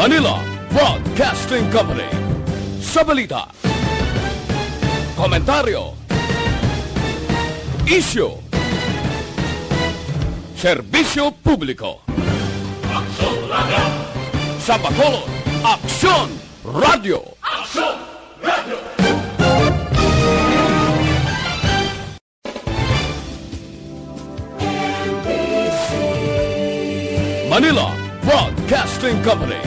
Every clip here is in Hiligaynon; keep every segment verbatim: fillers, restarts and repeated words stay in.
Manila Broadcasting Company. Sa balita, komentaryo, isyu, serbisyo publiko. Aksyon Radio. Sa Bacolod, Aksyon Radio. Aksyon Radio. Manila Broadcasting Company.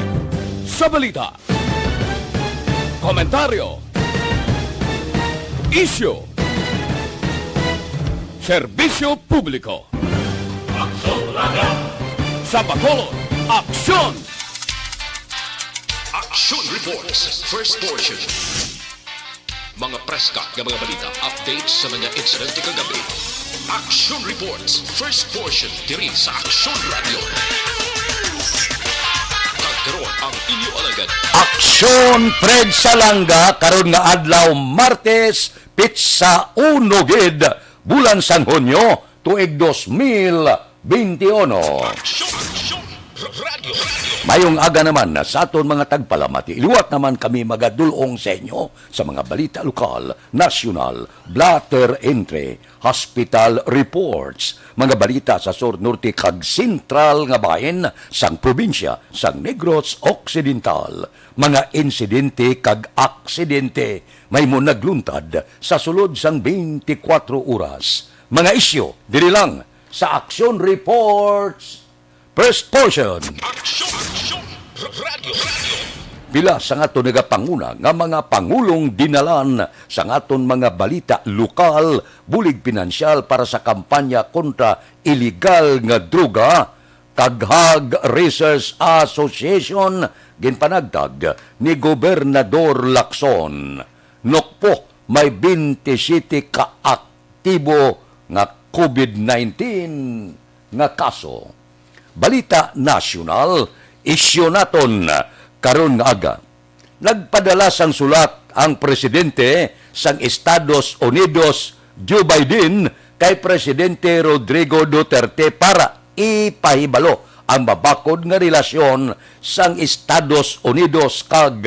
Sa balita, komentaryo, isyu, serbisyo publiko. Aksyon Radio. Sa Bacolod, Aksyon! Action Reports, first portion. Mga preska nga mga balita, updates sa mga insidente kagabi. Action Reports, first portion, diri sa Action Radio. Kag karon ang inyo alagad. Aksyon, Fred Salanga, karon nga adlaw, Martes, pitsa uno gid, bulan sang Hunyo, tuig dos mil beinti uno. Aksyon, aksyon, radyo, radyo. Mayong aga naman na sa aton mga tagpalamati. Liwat naman kami magadulong sa inyo sa mga balita lokal, nasyonal, blotter entry, hospital reports, mga balita sa sur, norte, kag sentral nga bahin sang probinsya sang Negros Occidental, mga insidente kag aksidente may mo nagluntad sa sulod sang twenty-four oras, mga isyu diri lang sa Action Reports. First portion. Aksyon, aksyon, radyo, radyo. Pila sang aton nagapanguna nga mga pangulong dinalan sang aton mga balita lokal, bulig pinansyal para sa kampanya kontra iligal nga droga, kag Hog Raisers Association, ginpanagtag ni Gobernador Lacson. Nokpo, may twenty-seven ka aktibo nga COVID nineteen nga kaso. Balita nasyonal, isyu naton karon nga aga. Nagpadala sang sulat ang presidente sang Estados Unidos, Joe Biden, kay Presidente Rodrigo Duterte para ipahibalo ang mabakod nga relasyon sang Estados Unidos kag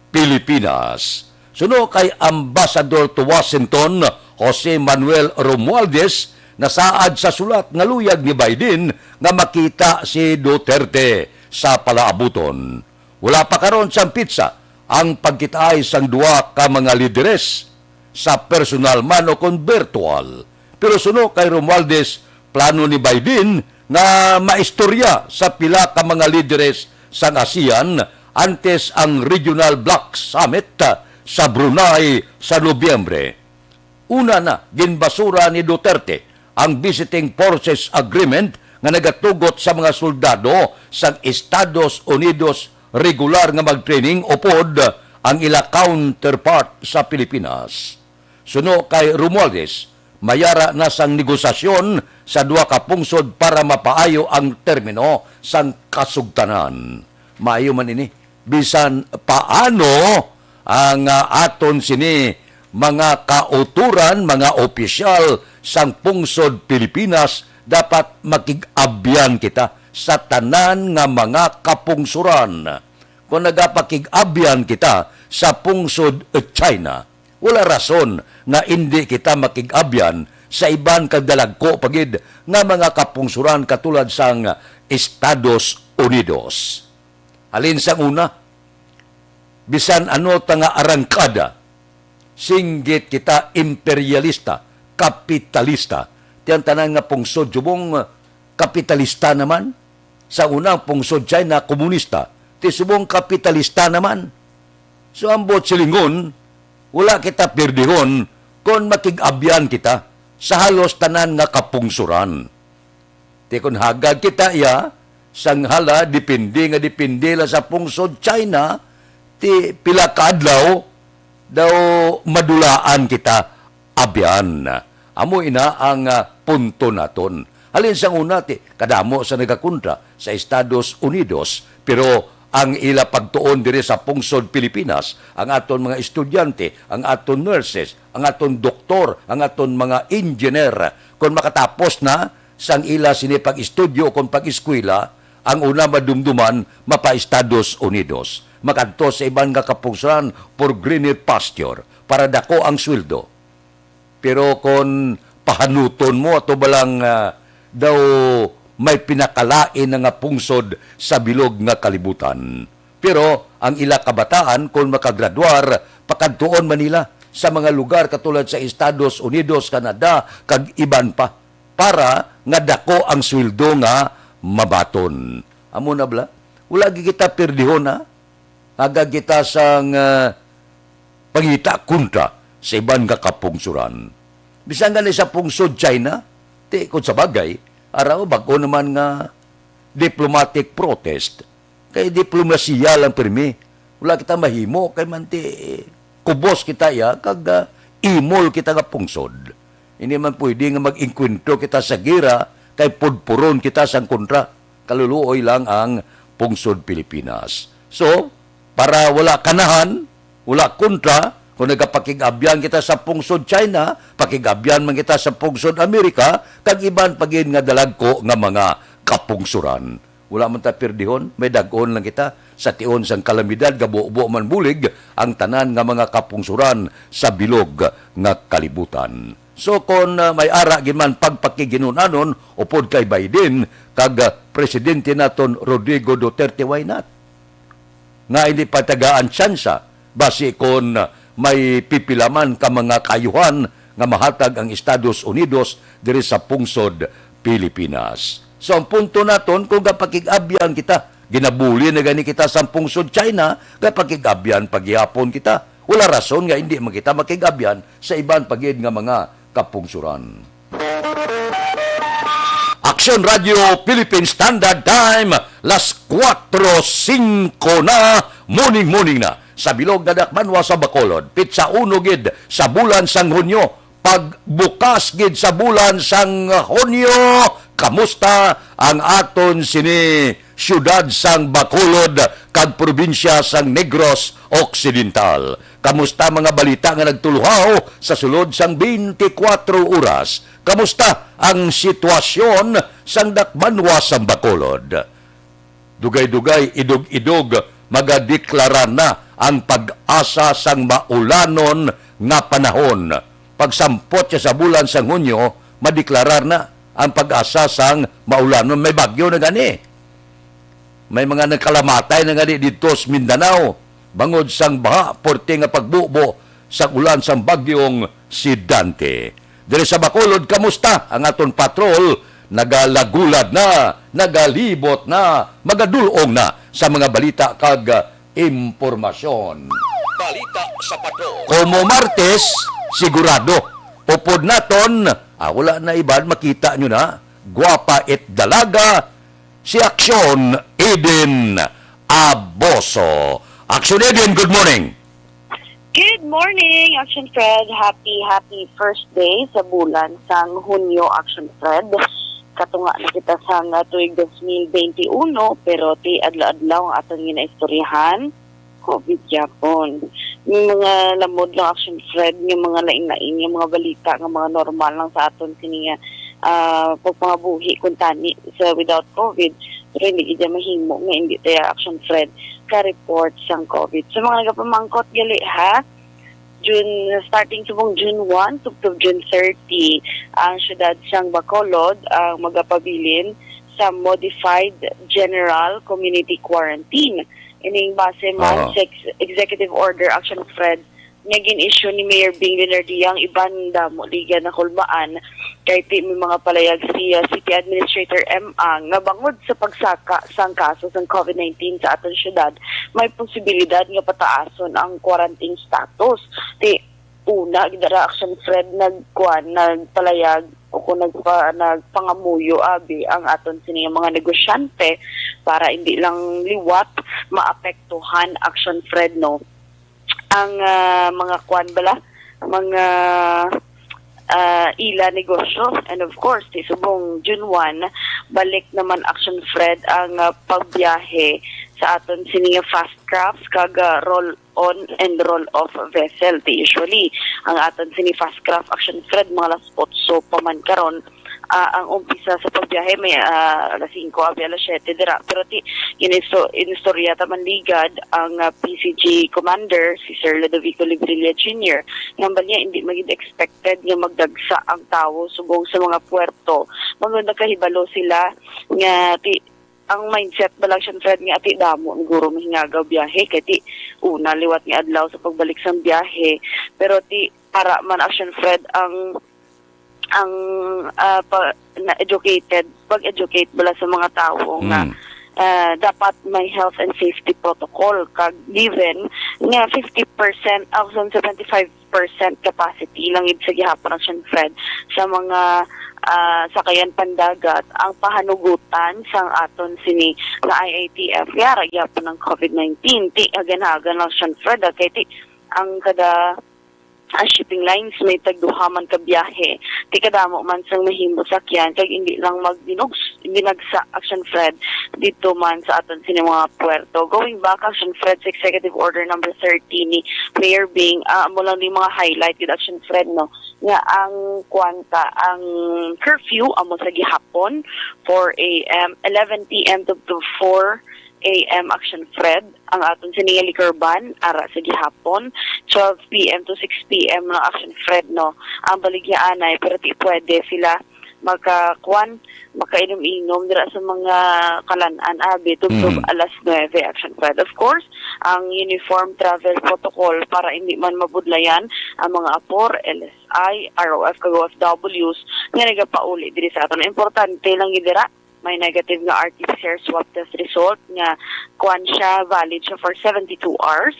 Pilipinas. Suno kay Ambassador to Washington, Jose Manuel Romualdez, nasaad sa sulat nga luyag ni Biden nga makita si Duterte sa palaabuton. Wala pa karon sang petsa ang pagkitaay sang duha ka mga lideres sa personal man o kon virtual. Pero suno kay Romualdez, plano ni Biden nga maistorya sa pila ka mga lideres sang ASEAN antes ang Regional Bloc Summit sa Brunei sa Nobyembre. Una na, ginbasura ni Duterte ang Visiting Forces Agreement nga nagatugot sa mga soldado sang Estados Unidos regular nga mag-training upod ang ila counterpart sa Pilipinas. Suno kay Romualdez, mayara na sang negosasyon sa duha ka pungsod para mapaayo ang termino sang kasugtanan. Maayo man ini. Bisan paano ang, ah, aton sini mga kauturan, mga opisyal sang pungsod Pilipinas dapat makig-abyan kita sa tanan nga mga kapungsoran. Kung nagapakig-abyan kita sa pungsod China, wala rason nga indi kita makig-abyan sa iban kag dalagko pa gid nga mga kapungsoran katulad sang Estados Unidos. Halin sang una, bisan ano ta nga arangkada, singgit kita imperialista, kapitalista. Ti ang tanan nga pungsod subong kapitalista naman. Sa una, ang pungsod China, komunista. Ti subong kapitalista naman. So, ambot silingon, wala kita pirdihon kon makig-abyan kita sa halos tanan nga kapungsoran. Ti kon hagad kita iya, sang hala, depende nga depende la sa pungsod China, ti pila ka adlaw daw madulaan kita abyan. Amo ina ang, ah, punto naton. Halin sang una, ti kadamo sa nagakontra sa Estados Unidos, pero ang ila pagtuon diri sa pungsod Pilipinas, ang aton mga estudyante, ang aton nurses, ang aton doktor, ang aton mga engineer, kon makatapos na sang ila sini pag-estudyo kon pag-eskwela, Ang una madumduman, mapa-Estados Unidos, makadto sa iban nga kapungsoran for greener pasture, para dako ang sweldo. Pero kon pahanuton mo, ato ba lang, ah, daw may pinakalain na nga pungsod sa bilog nga kalibutan? Pero ang ila kabataan, kon makagradwar, pakadtuon man nila sa mga lugar katulad sa Estados Unidos, Canada, kag iban pa, para nga dako ang sweldo nga mabaton. Amo na bala. Wala gid kita pirdihon, ha? Aga kita sang, ah, pangita kontra sa iban nga kapungsoran. Bisan gani sa pungsod China, ti, kung sa bagay, araw, bag-o naman nga diplomatic protest. Kay diplomasiya lang pirmi. Wala kita mahimo kay man ti kubos kita iya kag, ah, imol kita nga pungsod. Hindi man pwede nga mag-engkwentro kita sa gira kay pudpuron kita sang kontra. Kaluluoy lang ang pungsod Pilipinas. So, para wala kanahan, wala kontra, kung nagapakig-abyan kita sa pungsod China, pakig-abyan man kita sa pungsod Amerika, kag iban pa gid nga dalagko nga mga kapungsoran. Wala man ta pirdihon, may dag-on lang kita. Sa tion sang kalamidad, gabubo man bulig ang tanan nga mga kapungsoran sa bilog nga kalibutan. So, kon, ah, may ara gid man pagpakiginun-anon upod kay Biden kag, ah, Presidente naton Rodrigo Duterte, why not? Nga hindi patagaan tsansa, basi kon may pipila man ka mga kaayuhan nga mahatag ang Estados Unidos diri sa pungsod Pilipinas. So, ang punto naton, kung gapakig-abyan kita, ginabuli na gani kita sa pungsod China, gapakig-abyan pa gihapon kita. Wala rason nga hindi man kita makig-abyan sa iban pa gid nga mga kapungsoran. Aksyon Radio Philippine Standard Time, las kuwatro singko na, morning, morning na. Sa bilog nga dakbanwa sa Bacolod, pitsa uno gid sa bulan sang Hunyo, pagbukas gid sa bulan sang Hunyo, kamusta ang aton sini siyudad sang Bacolod kag probinsya sang Negros Occidental? Kamusta mga balita nga nagtuluhaw sa sulod sang twenty-four oras? Kamusta ang sitwasyon sang dakbanwa sang Bacolod? Dugay-dugay, idog-idog, magadeklarar na ang pag-asa sang maulanon nga panahon. Pagsampot siya sa bulan sang Hunyo, madeklarar na ang pag-asa sang maulanon. May bagyo na gani. May mga nagkalamatay na gani dito sa Mindanao bangod sang baha, porte nga pagbubo sa ulan sang bagyong si Dante. Diri sa Bacolod, kamusta ang aton patrol? Nagalagulad na, nagalibot na, magadulong na sa mga balita kag impormasyon. Balita sa patrol. Komo Martes, sigurado, upod naton, ah, wala na iban, makita nyo na, gwapa it dalaga, si Aksyon Eden Aboso. Aksyon Eden, good morning. Good morning, Action Fred. Happy, happy first day sa bulan sang Hunyo, Action Fred. Katunga na kita sang, ah, tuig dos mil benti uno, pero ti adlaw-adlaw ang aton ginaistoryahan, COVID gyapon. May mga lamod lang, Action Fred, nga mga lain-lain nga mga balita nga mga normal lang sa aton sini nga, ah, pagpangabuhi kuntani sa without COVID. Pero hindi gid mahimo nga hindi tayo, Action Fred, ka-report sang COVID. Sa mga nagapamangkot gali, ha, June, starting subong June one, tubtob June thirty, ang siyudad sang Bacolod ang magapabilin sa modified general community quarantine. Ining base man Oo. sa ex-, Executive Order, Action Fred, nga gin-issue ni Mayor Bing Leonardia, ang iban damo liga na kulbaan, kay ti may mga palayag si, uh, City Administrator M. Ang nga bangod sa pagsaka sang kaso sang COVID nineteen sa aton syudad, may posibilidad nga pataason ang quarantine status. Ti una, gid dara, Action Fred, nagkuan, nagpalayag o kung nagpa-, nagpangamuyo abi ang aton sini nga mga negosyante para hindi lang liwat maapektuhan, Action Fred, no? Ang, ah, mga kuan bala, mga, ah, ila negosyo. And of course, ti subong June one, balik naman, Action Fred, ang, ah, pagbiyahe sa aton sini nga fast crafts kag, ah, roll on and roll off vessel. Ti usually, ang aton sini fast craft, Action Fred, mga las otso pa man karon ah, ang umpisa sa pagbiyahe may, ah, alas singko abi alas siyete dira. Pero ti, inisto-, inistorya ta man ligad ang, ah, P C G commander, si Sir Ludovico Librilla Junior, nga ang balya hindi magid expected nga magdagsa ang tawo subong sa mga puerto. Maganda kahibalo sila nga ti, ang mindset ba lang, Action Fred, nga ti damo siguro mahingagaw biyahe kay ti una liwat nga adlaw sa pagbalik sang biyahe. Pero ti ara man, Action Fred, ang ang, ah, pa, na educated, pag-educate bala sa mga tawo nga, Mm. ah, dapat may health and safety protocol, kag given nga fifty percent, ah, seventy-five percent capacity lang gid sa gihapon, Action Fred, sa mga, ah, sakayan pandagat ang pahanugutan sang aton sini nga I A T F, kaya ra gihapon ang COVID nineteen. Ti, hagan-hagan lang, Action Fred, ah, kay ti, ang kada, ah, shipping lines may tagduha man ka biyahe. Ti kadamo man sang mahimo sakyan, kag hindi lang magbinugs-, binagsa, Action Fred, dito man sa aton sini mga puerto. Going back, Action Fred, sa Executive Order number thirty ni Mayor Bing, ah, amo lang ni mga highlight gid, Action Fred, no, nga ang kwanta, ang curfew amo sa gihapon, four a m, eleven p m to, to four a m, Action Fred, ang aton sini nga liquor ban ara sa gihapon, twelve p m to six p m lang, Action Fred, no, ang baligyaanay, pero ti pwede sila makakuan, makainom-inom dira sa mga kalan-an, abi, tubtob Mm. alas nuebe, Action Fred. Of course, ang uniform travel protocol para hindi man mabudlayan ang mga apor, L S I, R O F, kag O F Ws nga nagapauli diri sa aton. Importante lang gid dira, may negative nga R T P C R swab test result nga kuan siya, valid siya for seventy-two hours.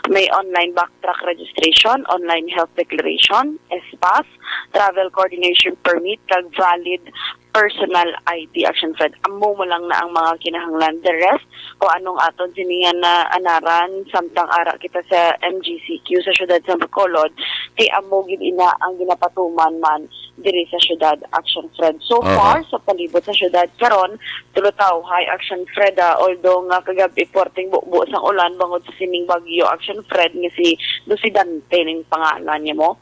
May online backtrack registration, online health declaration, S pass, travel coordination permit, kag valid personal I D, Action Fred. Amo mo lang na ang mga kinahanglan. The rest, kung anong aton sini nga na anaran, samtang ara kita sa M G C Q sa siyudad sa Bacolod, kay amo gid ina ang ginapatuman man diri sa siyudad, Action Fred. So Aha. far, sa palibot sa siyudad karon, tulo tawhay, Action Fred, ah, although nga kagab-i puwerteng bubo sang ulan bangod sa sining bagyo, Action Fred, nga si Lucy Dante ning pangalan niya mo.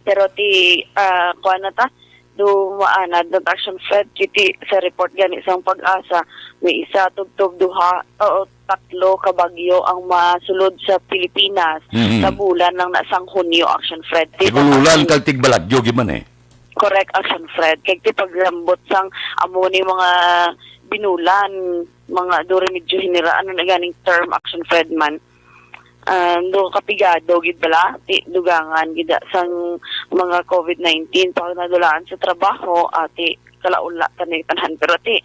Pero ti, ah, kuwan na ta, dumaanad na ta, Action Fred, kiti sa report gani sang Pag-asa, may isa, tubtob, duha, o tatlo ka bagyo ang masulod sa Pilipinas Mhm. sa bulan lang na sang Hunyo, Action Fred. Ti Tigululan sa kag tigbalagyo gid man eh. Correct, Action Fred. Kay ti paglambot sang amo ni mga binulan, mga duri medyo hinira, ano na ganing term, Action Fred man. Ah, do kapigado gid bala, ti dugangan gid sang mga COVID nineteen pag nadulaan sa trabaho, ah, ti kalaula tanan, pero ti,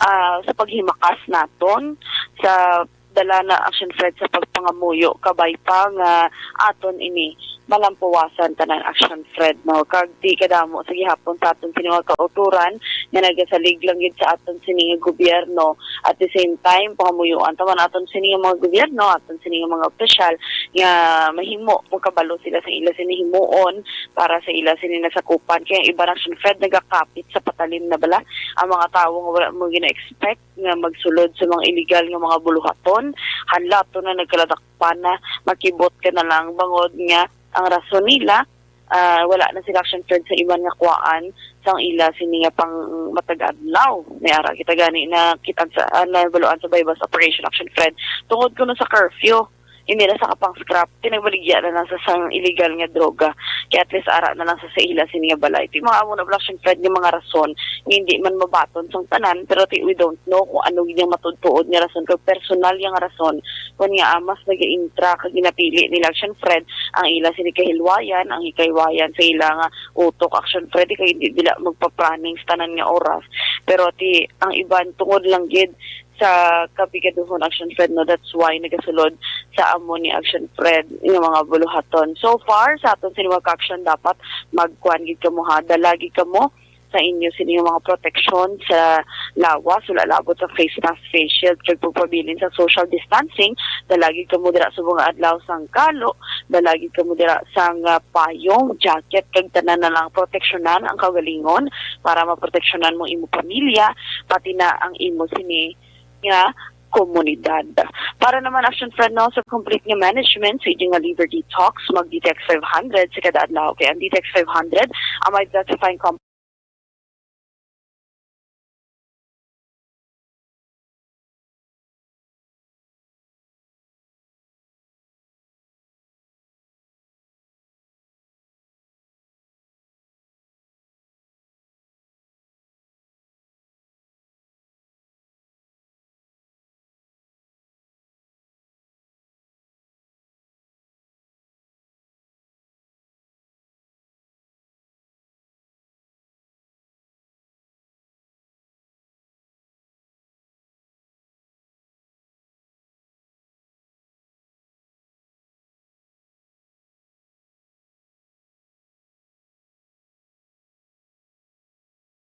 ah, sa paghimakas naton sa dala na, Action Fred, sa pagpangamuyo, kabay pa nga aton ini malampuwasan tanan, Action Fred, no? Kag ti kadamo sa gihapon sa aton sini mga kauturan nga nagasalig lang gid sa aton sini nga gobyerno. At the same time, pangamuyoan ta man aton sini nga mga gobyerno, aton sini nga mga opisyal nga mahimo magkabalo sila sa ila sini himuon para sa ila sini nasakupan. Kay ang iban, Action Fred, nagakapit sa patalim na bala ang mga tawo nga wala mo gina-expect nga magsulod sa mga illegal nga mga buluhaton. Hanlaton na nagkaladakpan na, makibot ka na lang bangod nga ang rason nila, ah, wala na sila, Action Fred, sa iban nga kuwaan sang ila sini nga pang matag adlaw. May ara kita gani na kita sa, ah, nabaluan sa buy-bust operation, Action Fred, tungod kuno sa curfew. Hindi na sa kapang scrap, ti nagbaligya na lang sa sang illegal nga droga. Kaya at least ara na lang sa, sa ila sini nga balay. Ti mga amo na, Action Fred, nga mga rason nga hindi man mabaton sang tanan, pero ti we don't know kung ano gid ang matuod-tuod nga rason kag personal nga rason. Kun nga, ah, mas nagaintra kag ginapili nila, Action Fred, ang ila sini kahilwayan, ang hikaywayan sa ila nga utok, Action Fred, kay hindi bila magpa-planning sa tanan nga oras. Pero ti ang iban tungod lang gid sa kapigaduhon, Action Fred, no, that's why nagasulod sa amo ni, Action Fred, nga mga buluhaton. So far sa aton sini mga ka-action, dapat magkuan gid kamo, ha, dala gid kamo sa inyo sini nga mga proteksyon sa lawas, wala labot sa face mask, face shield, kag pagpabilin sa social distancing. Dala gid kamo dira subong nga adlaw sang kalo, dala gid kamo dira sang, ah, payong, jacket, kag tanan na lang proteksyonan ang kaugalingon para maproteksyonan mo imo pamilya, pati na ang imo sini nga komunidad. Para naman, Action Fred, no, sa complete nga management sa inyo nga Liberty Talks, mag D T X five hundred sa kada adlaw, kay ang D T X five hundred ang may detoxifying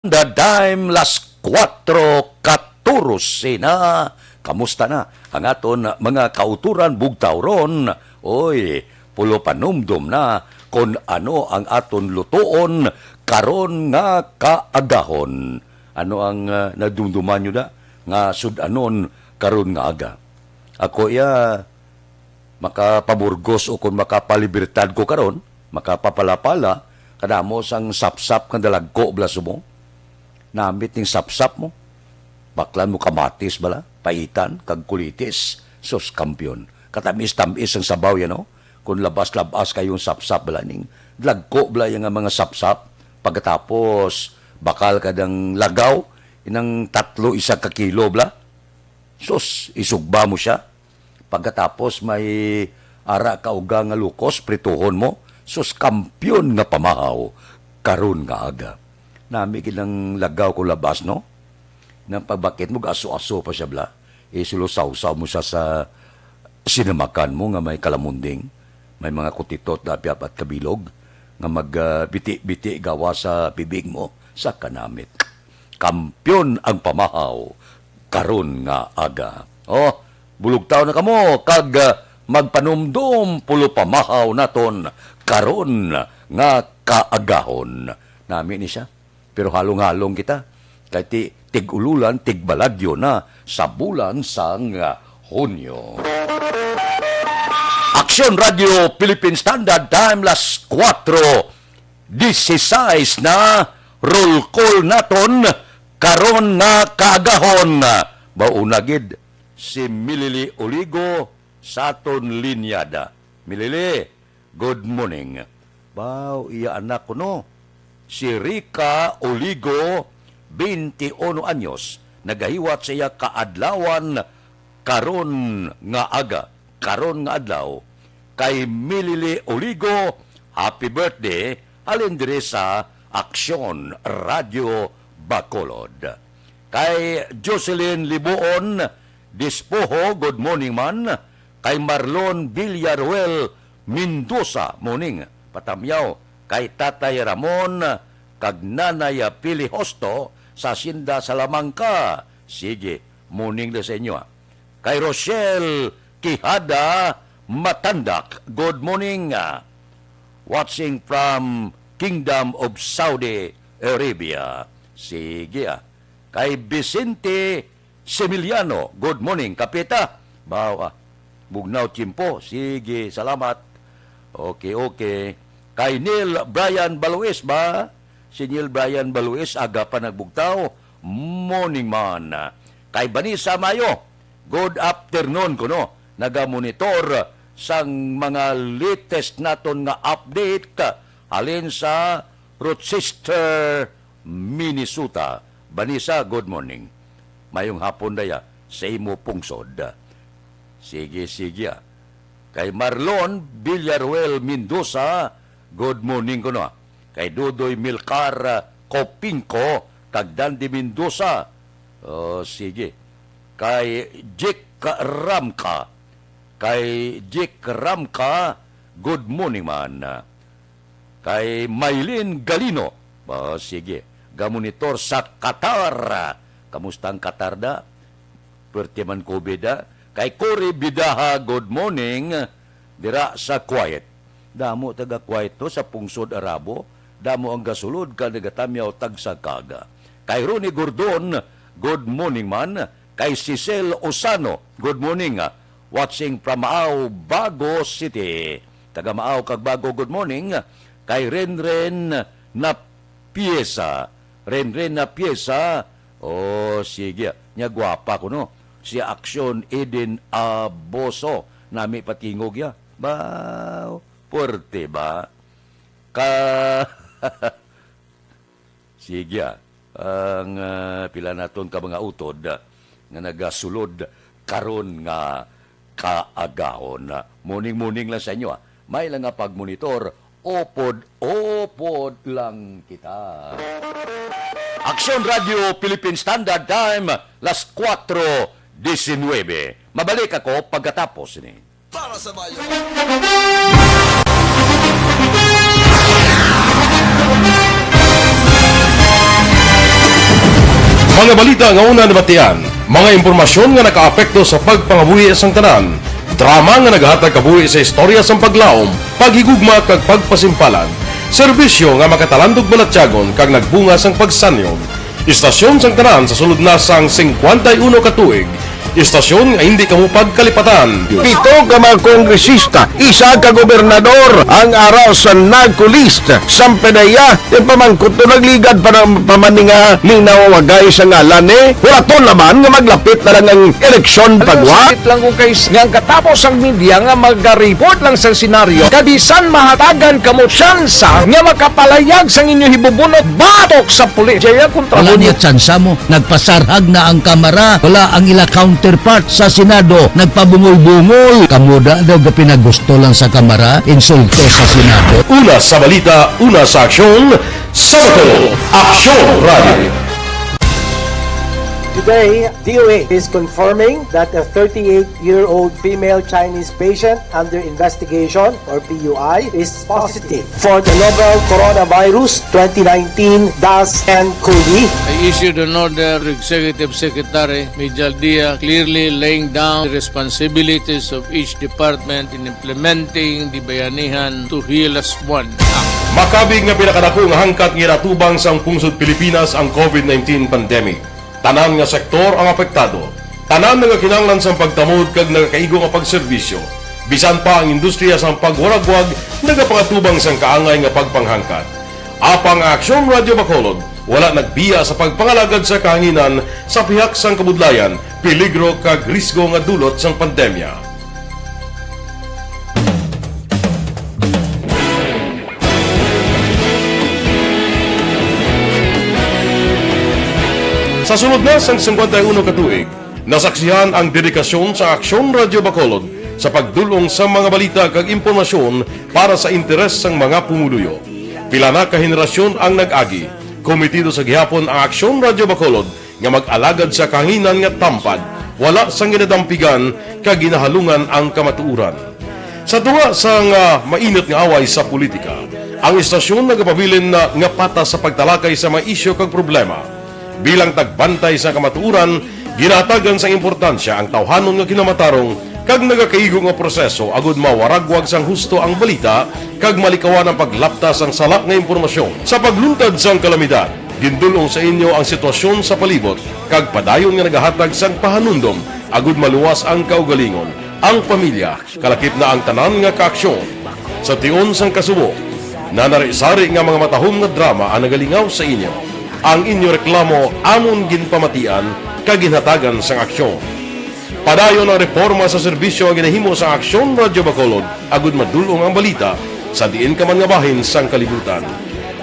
Standard Time, las kuwatro katorse na. Kamusta na ang aton mga kautoran bugtaw ron? Oy, pulo panumdom na kon ano ang aton lutoon karon nga kaagahon. Ano ang, ah, nadumduman nyo da nga sud-anon karon nga aga? Ako iya, makapaburgos o kon makapalibertad ko karon, makapapalapala, kadamo sang sapsap nga dalagko bala subong. Namit ning sapsap mo. Baklan mo kamatis bala, paitan, kag kulitis. Sus, kampiyon. Katamis-tamis ang sabaw yan, no? Kung labas-labas kayo ang sapsap bala ning. Dalagko bala yung mga sapsap. Pagkatapos, bakal ka dang lagaw, inang tatlo isa ka kilo bala. Sus, isugba mo siya. Pagkatapos may ara ka uga nga lukos, prituhon mo. Sus, kampiyon nga pamahaw karon nga aga. Nami gid ang lagaw ko labas, no? Nang pagbakit mo, aso-aso pa siya, bla. Isulo sawsaw mo siya sa sinamakan mo nga may kalamunding. May mga kutitot na apiapat kabilog nga mag, ah, biti-biti gawa sa bibig mo sa kanamit. Kampiyon ang pamahaw karon nga aga. Oh, bulugtaw na kamo kag, ah, magpanumdom pulo pamahaw naton karon nga kaagahon. Nami ni siya. Pero halong-halong kita. Kay ti-, tig-ululan, tigbalagyo na sa bulan sang, ah, Hunyo. Aksyon Radio Philippine Standard Time, las kuwatro dieciséis na, roll call naton karon nga kaagahon. Mauna gid si Milili Oligo sa aton linyada. Milili, good morning. Baw, iya anak ko, no? Si Rica Oligo, twenty-one anyos, nagahiwat sa iya kaadlawan karon nga aga, karon nga adlaw, kay Milili Oligo, happy birthday, halin diri sa Aksyon Radio Bacolod. Kay Jocelyn Libuon Dispoho, good morning man. Kay Marlon Villaruel Mendoza, morning. Patamyaw kay Tatay Ramon kag Nanay Pili Hosto sa Hacienda Salamanca. Sige, morning na sa inyo, ah. Kay Rochelle Quijada Matandak, good morning, ah. Watching from Kingdom of Saudi Arabia. Sige, ah. Kay Vicente Similiano, good morning, kapita. Baw, ah, bugnaw tiyempo. Sige, salamat. Okay, okay. Kay Neil Brian Baluis ba? Si Neil Brian Baluis, aga pa nagbugtaw. Morning man. Kay Vanessa Mayo, good afternoon kuno. Nagamonitor sang mga latest naton nga update halin sa Rochester, Minnesota. Vanessa, good morning. Mayong hapon daya sa imo pungsod. Sige, sige, ah. Kay Marlon Villaruel Mendoza, good morning kuno, ah. Kay Dudoy Milcar, ah, Copinco, kag Dandy Mendoza. Oh, sige. Kay Jik Ramka. Kay Jik Ramka, good morning man. Kay Maylin Galino. Oh, sige. Gamonitor sa Qatar. Kamusta ang Qatar da? Pwerte man COVID, ah. Kay Cory Bidaha, good morning. Dira sa Kuwait. Damo taga Kuwait to sa pungsod Arabo. Damo ang gasulod ka nagatamyaw tagsa kaga. Kay Ronnie Gordon, good morning man. Kay Cecil Osano, good morning. Watching from Maao, Bago City. Taga Maao kag Bago, good morning. Kay Renren na Piesa. Renren na Piesa. Oh, sige. Nya gwapa ko, no? Si Action Eden Aboso. Nami patingog ya. Baw, puwerte ba? Ka-, Sige, ah. Ang, ah, pila naton ka mga utod, ah, nga nagasulod karon nga kaagahon. Morning, morning lang sa inyo, ah. May lang nga pagmonitor, upod-upod lang kita. Aksyon Radio Philippine Standard Time, las kuwatro disinwebe. Mabalik ako pagkatapos ni. Para sa bayan. Mga balita nga una nabatian, mga impormasyon nga nakaapekto sa pagpangabuhi sang tanan, drama nga nagahatag kabuhi sa istorya sang paglaom, paghigugma kag pagpasimpalan, serbisyo nga makatalandog balatyagon kag nagbunga sang pagsanyog, istasyon sang tanan sa sulod na sang singkwenta y uno ka tuig, istasyon nga hindi kamo pagkalipatan. Pito ka mga kongresista, isa ka gobernador ang ara sa NAGCO list. Sampanaya, ipamangkot to nagligad pa ng pamaninga ni nawawagay sa ngalan ni Huraton naman nga maglapit na lang ang eleksyon pagwa. Sakit lang kung kay nga ang katapos ang media nga magariport lang sa senaryo, kabisan mahatagan kamo tsansa nga makapalayag sang inyo hibubunot batok sa pulis. Jaya kontra Wala mo niya tsansa mo. Nagpasarhag na ang Kamara. Wala ang ila counterpart sa Senado. Nagpabungol-bungol. Kamo da daw ga pinagusto lang sa Kamara, insulto sa Senado. Una sa balita, una sa aksyon, sa Bacolod, Aksyon Radio. Today, D O H is confirming that a thirty-eight-year-old female Chinese patient under investigation, or P U I, is positive for the novel Coronavirus twenty nineteen dash N COVID. I issued an order to Executive Secretary Mijal Dia, clearly laying down the responsibilities of each department in implementing the Bayanihan to Heal Us One Act. Makabig nga pinakadako nga hangkat nga ginatubang sang pungsod Pilipinas ang COVID nineteen pandemic. Tanan nga sektor ang apektado. Tanan nagakinahanglan sang pagtamod kag nagakaigo nga pagserbisyo. Bisan pa ang industriya sang pagwaragwag nagapangatubang sang kaangay nga pagpanghangkat. Apang ang Aksyon Radio Bacolod wala nagbiya sa pagpangalagad sa kahanginan sa pihak sang kabudlayan, peligro kag risgo nga dulot sang pandemya. Sa sulod na sang singkwenta y uno ka tuig, nasaksihan ang dedikasyon sa Aksyon Radio Bacolod sa pagdul-ong sa mga balita kag impormasyon para sa interes sang mga pumuluyo. Pila na ka henerasyon ang nag-agi. Komitido sa gihapon ang Aksyon Radio Bacolod nga mag-alagad sa kahanginan nga tampad, wala sang ginadampigan kag ginahalungan ang kamatuoran. Sa tunga sang, ah, mainit nga away sa politika, ang istasyon nagapabilin na nga patas sa pagtalakay sa mga isyu kag problema. Bilang tagbantay sa kamatuoran, ginahatagan sang importansya ang tawhanon nga kinamatarong kag nagakaigo nga proseso agud mawaragwag sang husto ang balita kag malikawan ang paglapta sang sala nga impormasyon. Sa pagluntad sang kalamidad, gindul-ong sa inyo ang sitwasyon sa palibot kag padayon nga nagahatag sang pahanumdom agud maluwas ang kaugalingon, ang pamilya, kalakip na ang tanan nga kaaksyon. Sa tion sang kasubo, nanari-sari nga mga matahom nga drama ang nagalingaw sa inyo. Ang inyo reklamo amon ginpamatian kag ginhatagan sang aksyon. Padayon ang reporma sa serbisyo nga ginahimo sa Aksyon Radyo Bacolod agud madul-ong ang balita sa diin ka man nga bahin sang kalibutan.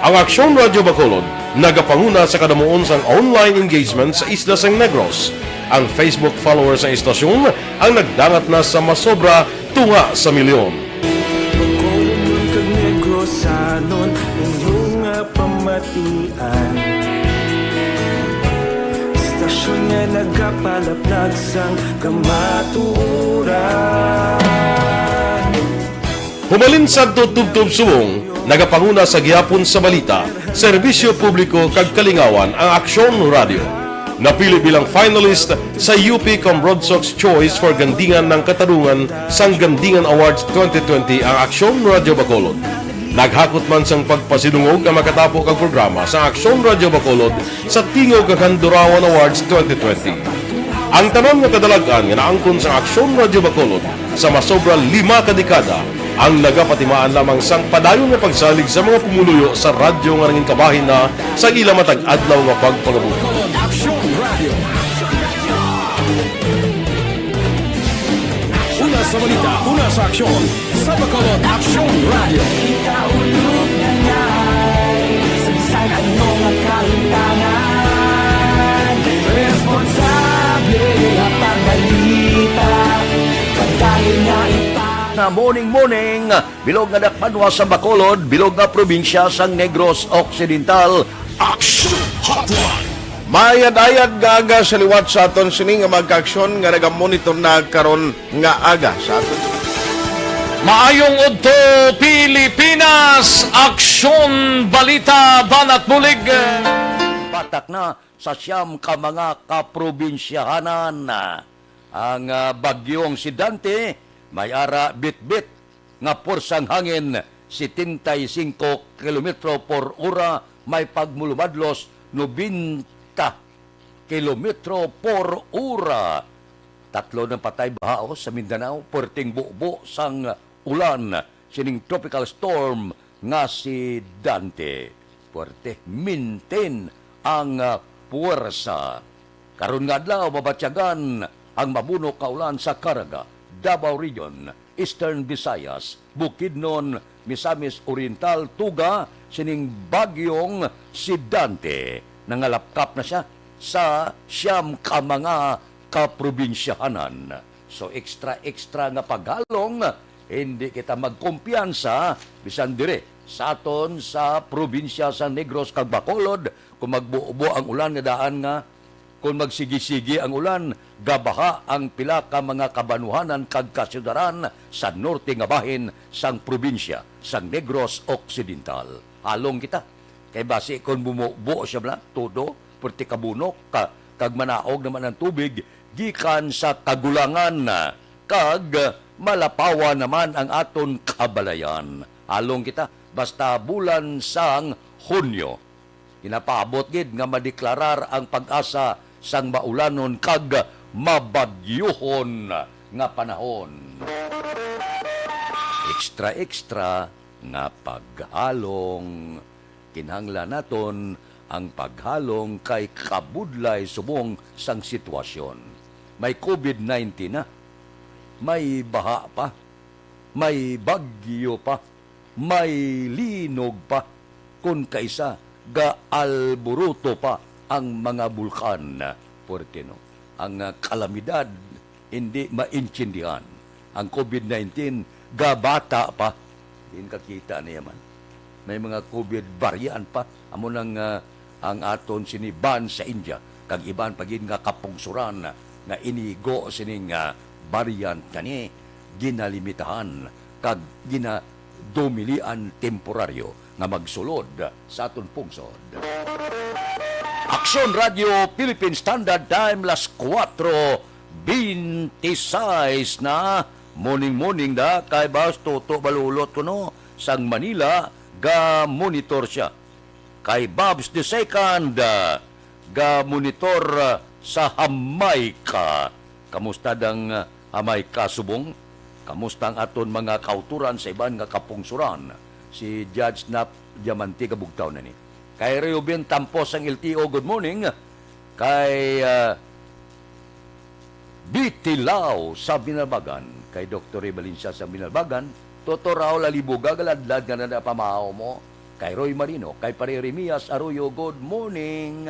Ang Aksyon Radyo Bacolod nagapanguna sa kadamuon sang online engagement sa isla sang Negros. Ang Facebook followers sang istasyon ang nagdangat na sa masobra tunga sa milyon. Bacolod kag Negrosanon, inyo nga pamatian. Istasyon nga nagapalaplag sang kamatuoran. Humalin sadto tubtob subong, nagapanguna sa gihapon sa balita, serbisyo publiko kag kalingawan ang Aksyon Radyo. Napili bilang finalist sa U P Comrodsocs Choice for Gandingan ng Katarungan sang Gandingan Awards twenty twenty ang Aksyon Radyo Bacolod. Naghakot man sang pagpasidungog ang makatapo kag programa sa Aksyon Radyo Bacolod sa Tingog kag Handurawan Awards twenty twenty. Ang tanan nga kadalag-an nga naangkon sang Aksyon Radyo Bacolod sa masobra lima ka dekada ang nagapatimaan lamang sang padayon nga pagsalig sa mga pumuluyo sa radyo nga nangin kabahin na sa ila matag adlaw nga pagpangabuhi. Aksyon Radyo. Una sa balita, una sa aksyon, sa Bacolod Aksyon Radyo. Ikaulog na ngay, sa bisan ano nga kahimtangan, responsable nga pagbalita, padayon nga ipa- Na morning, morning. Bilog nga dakbanwa sa Bacolod, bilog nga probinsya sang Negros Occidental. Action Hotline! Mayad-ayad nga aga sa liwat sa aton sini nga mga kaaksyon nga nagamonitor na karon nga aga sa aton. Maayong udto, Pilipinas! Aksyon, balita, banat bulig. atak na sa siyam ka mga kaprobinsyahanan. Ang, ah, bagyong si Dante may ara bitbit nga puwersang hangin, setenta y cinco kilometro por ora, may pagmulumadlos, nobenta kilometro por ora. Tatlo na patay baha, oh, sa Mindanao, puwerteng bubo sang ulan sining tropical storm nga si Dante. Puwerte, maintain ang, ah, puwersa. Karon nga adlaw, mabatyagan ang mabunok nga ulan sa Caraga, Davao Region, Eastern Visayas, Bukidnon, Misamis Oriental, tuga sining bagyong si Dante. Nangalapkap na siya sa siyam ka mga kaprobinsyahanan. So, extra-extra nga paghalong, hindi kita magkumpiyansa bisan diri sa aton sa probinsya sa Negros kag Bacolod, kung magbubo ang ulan nga daan nga, kung magsigi-sigi ang ulan, gabaha ang pila ka mga kabanuhanan kag kasyudaran sa norte nga bahin sang probinsya sang Negros Occidental. Halong kita. Kay basi kon bumubo siya bala, todo, perti kabunok, ka, kag manaog naman ang tubig gikan sa kagulangan, kag malapawan naman ang aton kabalayan. Halong kita, basta bulan sang Hunyo. Ginapaabot gid nga madeklarar ang pag-asa sang maulanon kag mabagyuhon nga panahon. Extra-extra nga paghalong. Kinahanglan naton ang paghalong kay kabudlay subong sang sitwasyon. May covid nineteen na, may baha pa, may bagyo pa, may linog pa, kon kaisa gaalburuto pa ang mga bulkan. Puwerte, no? Ang, ah, kalamidad hindi maintindihan. Ang covid nineteen gabata pa. Din kakita niya man. May mga covid variant pa. Amo nang, ah, ang aton sini ban sa India, kag iban pa gid nga kapungsuran nga inigo sining, ah, variant kani ginalimitahan kag ginadumilian temporaryo nga magsulod sa aton pungsod. Aksyon Radio Philippine Standard Time, las kuwatro beintisais na. Morning, morning da kay Boss Toto Balulot kuno sang Manila, ga-monitor siya. Kay Bobs the Second, ah, ga-monitor, ah, sa Jamaica. Kamusta dang, ah, Jamaica, subong? Kamusta ang aton mga kauturan sa iban nga kapungsuran? Si Judge Nap Diamante kabugtaw na ni. Kay Reuben Tampos ang L T O, good morning. Kay, ah, Bitilaw sa Binalbagan, kay Doktor Ray Valencia sa Binalbagan, Toto Raul Alibuga, galadlad nga na pamahaw mo, kay Roy Marino, kay Pare Remias Arroyo, good morning.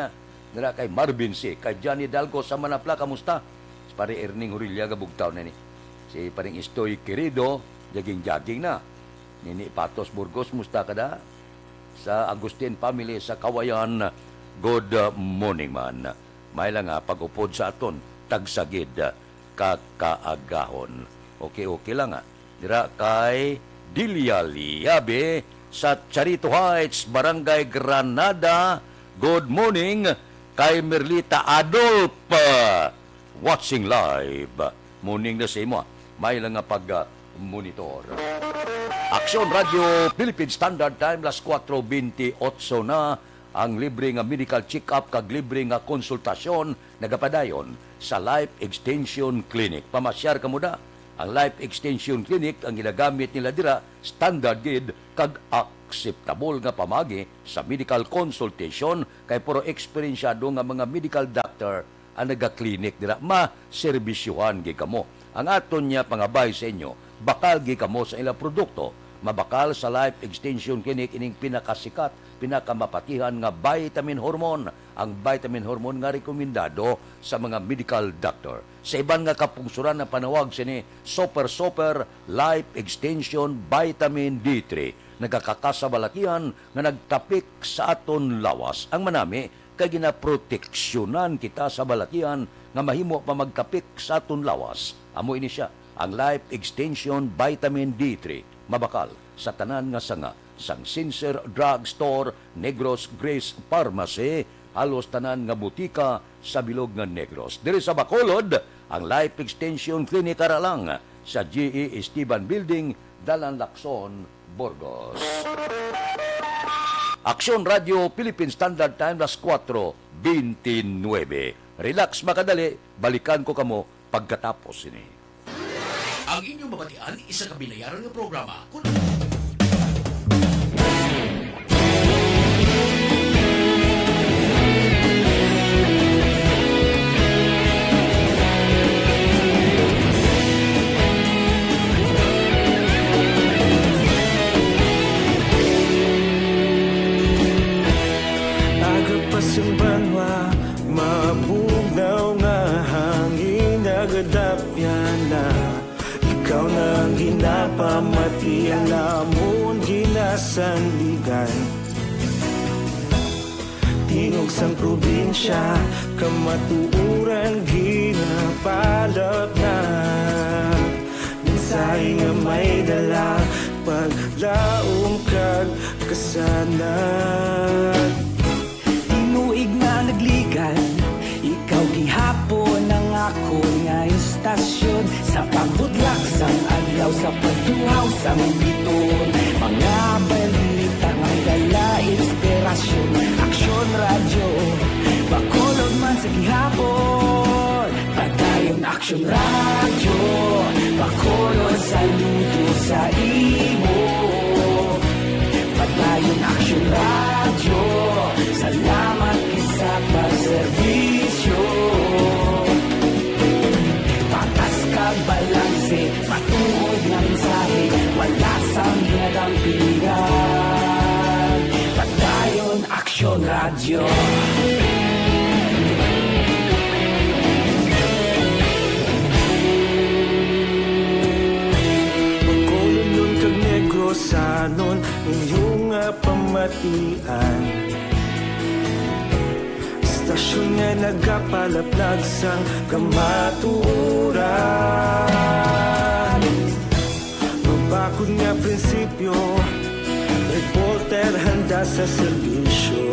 Dira kay Marvin C, kay Johnny Dalgo sa Manapla, kamusta? Si Pare Erning Hurilla, gabugtaw na ni. Si Paring Istoy Querido, jaging-jaging na. Nini Patos Burgos, musta ka da? Sa Agustin family sa Kawayan, good morning man. May lang nga pag-upod sa aton, tagsagid ka kaagahon. Okay, okay lang, ah. Dira kay Delia Liabe sa Charito Heights, Barangay Granada. Good morning kay Merlita Adolf, ah, watching live. Morning na sa imo, ah. May lang nga pag, ah, monitor. Aksyon Radio Philippine Standard Time, las kuwatro bentiocho na. Ang libre nga medical check-up kag libre nga konsultasyon nagapadayon sa Life Extension Clinic. Pamasyar kamo da. Ang Life Extension Clinic, ang ginagamit nila dira, standard gid kag akseptable nga pamaagi sa medical consultation, kay puro eksperensyado nga mga medical doctor ang nagaklinik dira. Maserbisyohan gid kamo. Ang aton niya pangabay sa inyo, bakal gid kamo sa ilang produkto. Mabakal sa Life Extension Clinic ining pinakasikat, pinakamapatihan nga vitamin hormone, ang vitamin hormone nga rekomendado sa mga medical doctor. Sa iban nga kapungsuran, ang panawag sini Super Super Life Extension Vitamin D three. Nagakakasa balakihan nga nagtapik sa aton lawas. Ang manami, kay ginaproteksyonan kita sa balatian nga mahimo pa magtapik sa aton lawas. Amo ini sia, ang Life Extension Vitamin D three, mabakal sa tanan nga sanga sang Sincere Drug Store, Negros Grace Pharmacy, halos tanan nga butika sa bilog nga Negros. Diri sa Bacolod, ang Life Extension Clinic ara lang sa G E Esteban Building, Dalan Lacson, Burgos. Aksyon Radio Philippine Standard Time, las kuwatro bente nuebe. Relax, makadali, balikan ko kamo pagkatapos sini. Ang inyong mabatian, isa ka binayaran nga programa. Kun Aga pa sang banwa, mabugnaw nga hangin nagadapyan na. Ikaw na ang ginapamati, ang amon ginasandigan. Tingog sang probinsya, kamatuoran ginapalapnag. Mensahe nga may dala, paglaom kag kasanag. Tinuig nga nagligan, ikaw gihapon ang akon nga istasyon. Sa pagbudlak sang adlaw, sa pagtuhaw sang biton, mga balita nga dala inspirasyon. Aksyon Radyo, Bacolod man sa gihapon. Padayon Aksyon Radyo, Bacolod, saludo sa imo. Padayon Aksyon Radyo, salamat gid sa pagserbisyo. Patas kag balanse, matuod nga mensahe, wala sang ginadampigan. Padayon Aksyon Radyo. Bacolodnon kag Negrosanon, inyo nga pamatian. Istasyon nga nagapalaplag sang kamatuoran. Mabakod nga prinsipyo, reporter handa sa serbisyo.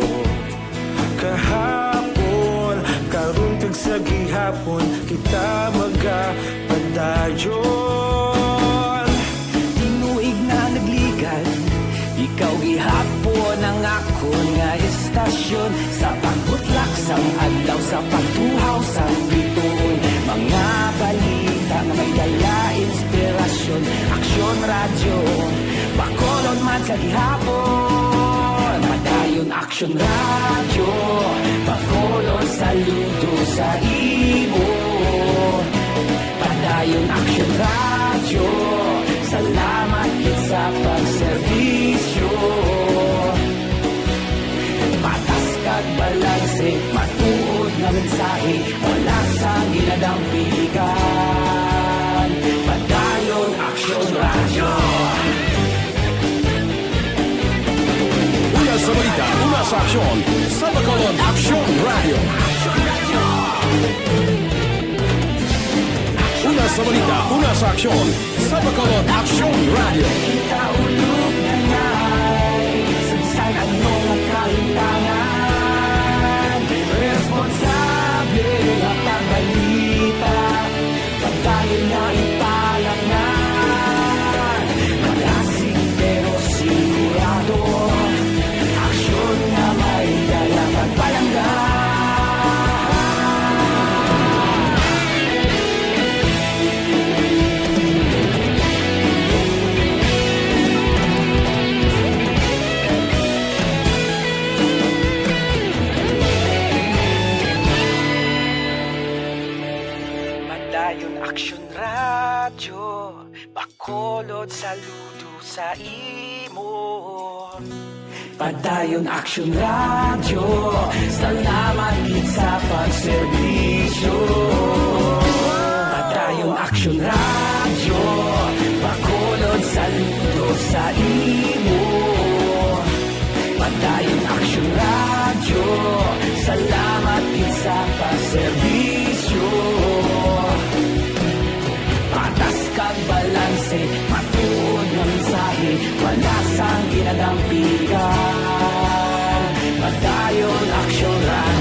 Kahapon, karon kag sa gihapon, kita magapadayon. Tinuig nga nagligan, ikaw gihapon ang akon nga istasyon. Sa pagbutlak sang adlaw, sa pagtuhaw sang bituon, mga balita nga may dala inspirasyon. Aksyon Radyo, Bacolod man sa gihapon. Padayon Aksyon Radyo, Bacolod, saludo sa imo. Padayon Aksyon Radyo, salamat gid sa pagserbisyo. Patas kag balanse, matuod nga mensahe, wala sang ginadampigan. Padayon Aksyon Radyo. Una sa balita, una sa aksyon, sa Bacolod Aksyon Radyo. Una sa balita, una sa aksyon, sa Bacolod Aksyon Radyo. Kita ulog na ngay, sa bisan ano nga kahintangan, responsable nga pagbalita. Pagkain nga ipalaknad, malasig pero sigurado. Aksyon nga may dala pagpalangga. Padayon Aksyon Radyo, Bacolod, saludo sa imo. Padayon Aksyon Radyo, salamat gid sa pagserbisyo. Padayon Aksyon Radyo, Bacolod, saludo sa imo. Padayon Aksyon Radyo, salamat gid sa pagserbisyo. Patas kag balanse, matuod nga mensahe, wala sang ginadampigan. Padayon Aksyon Radyo.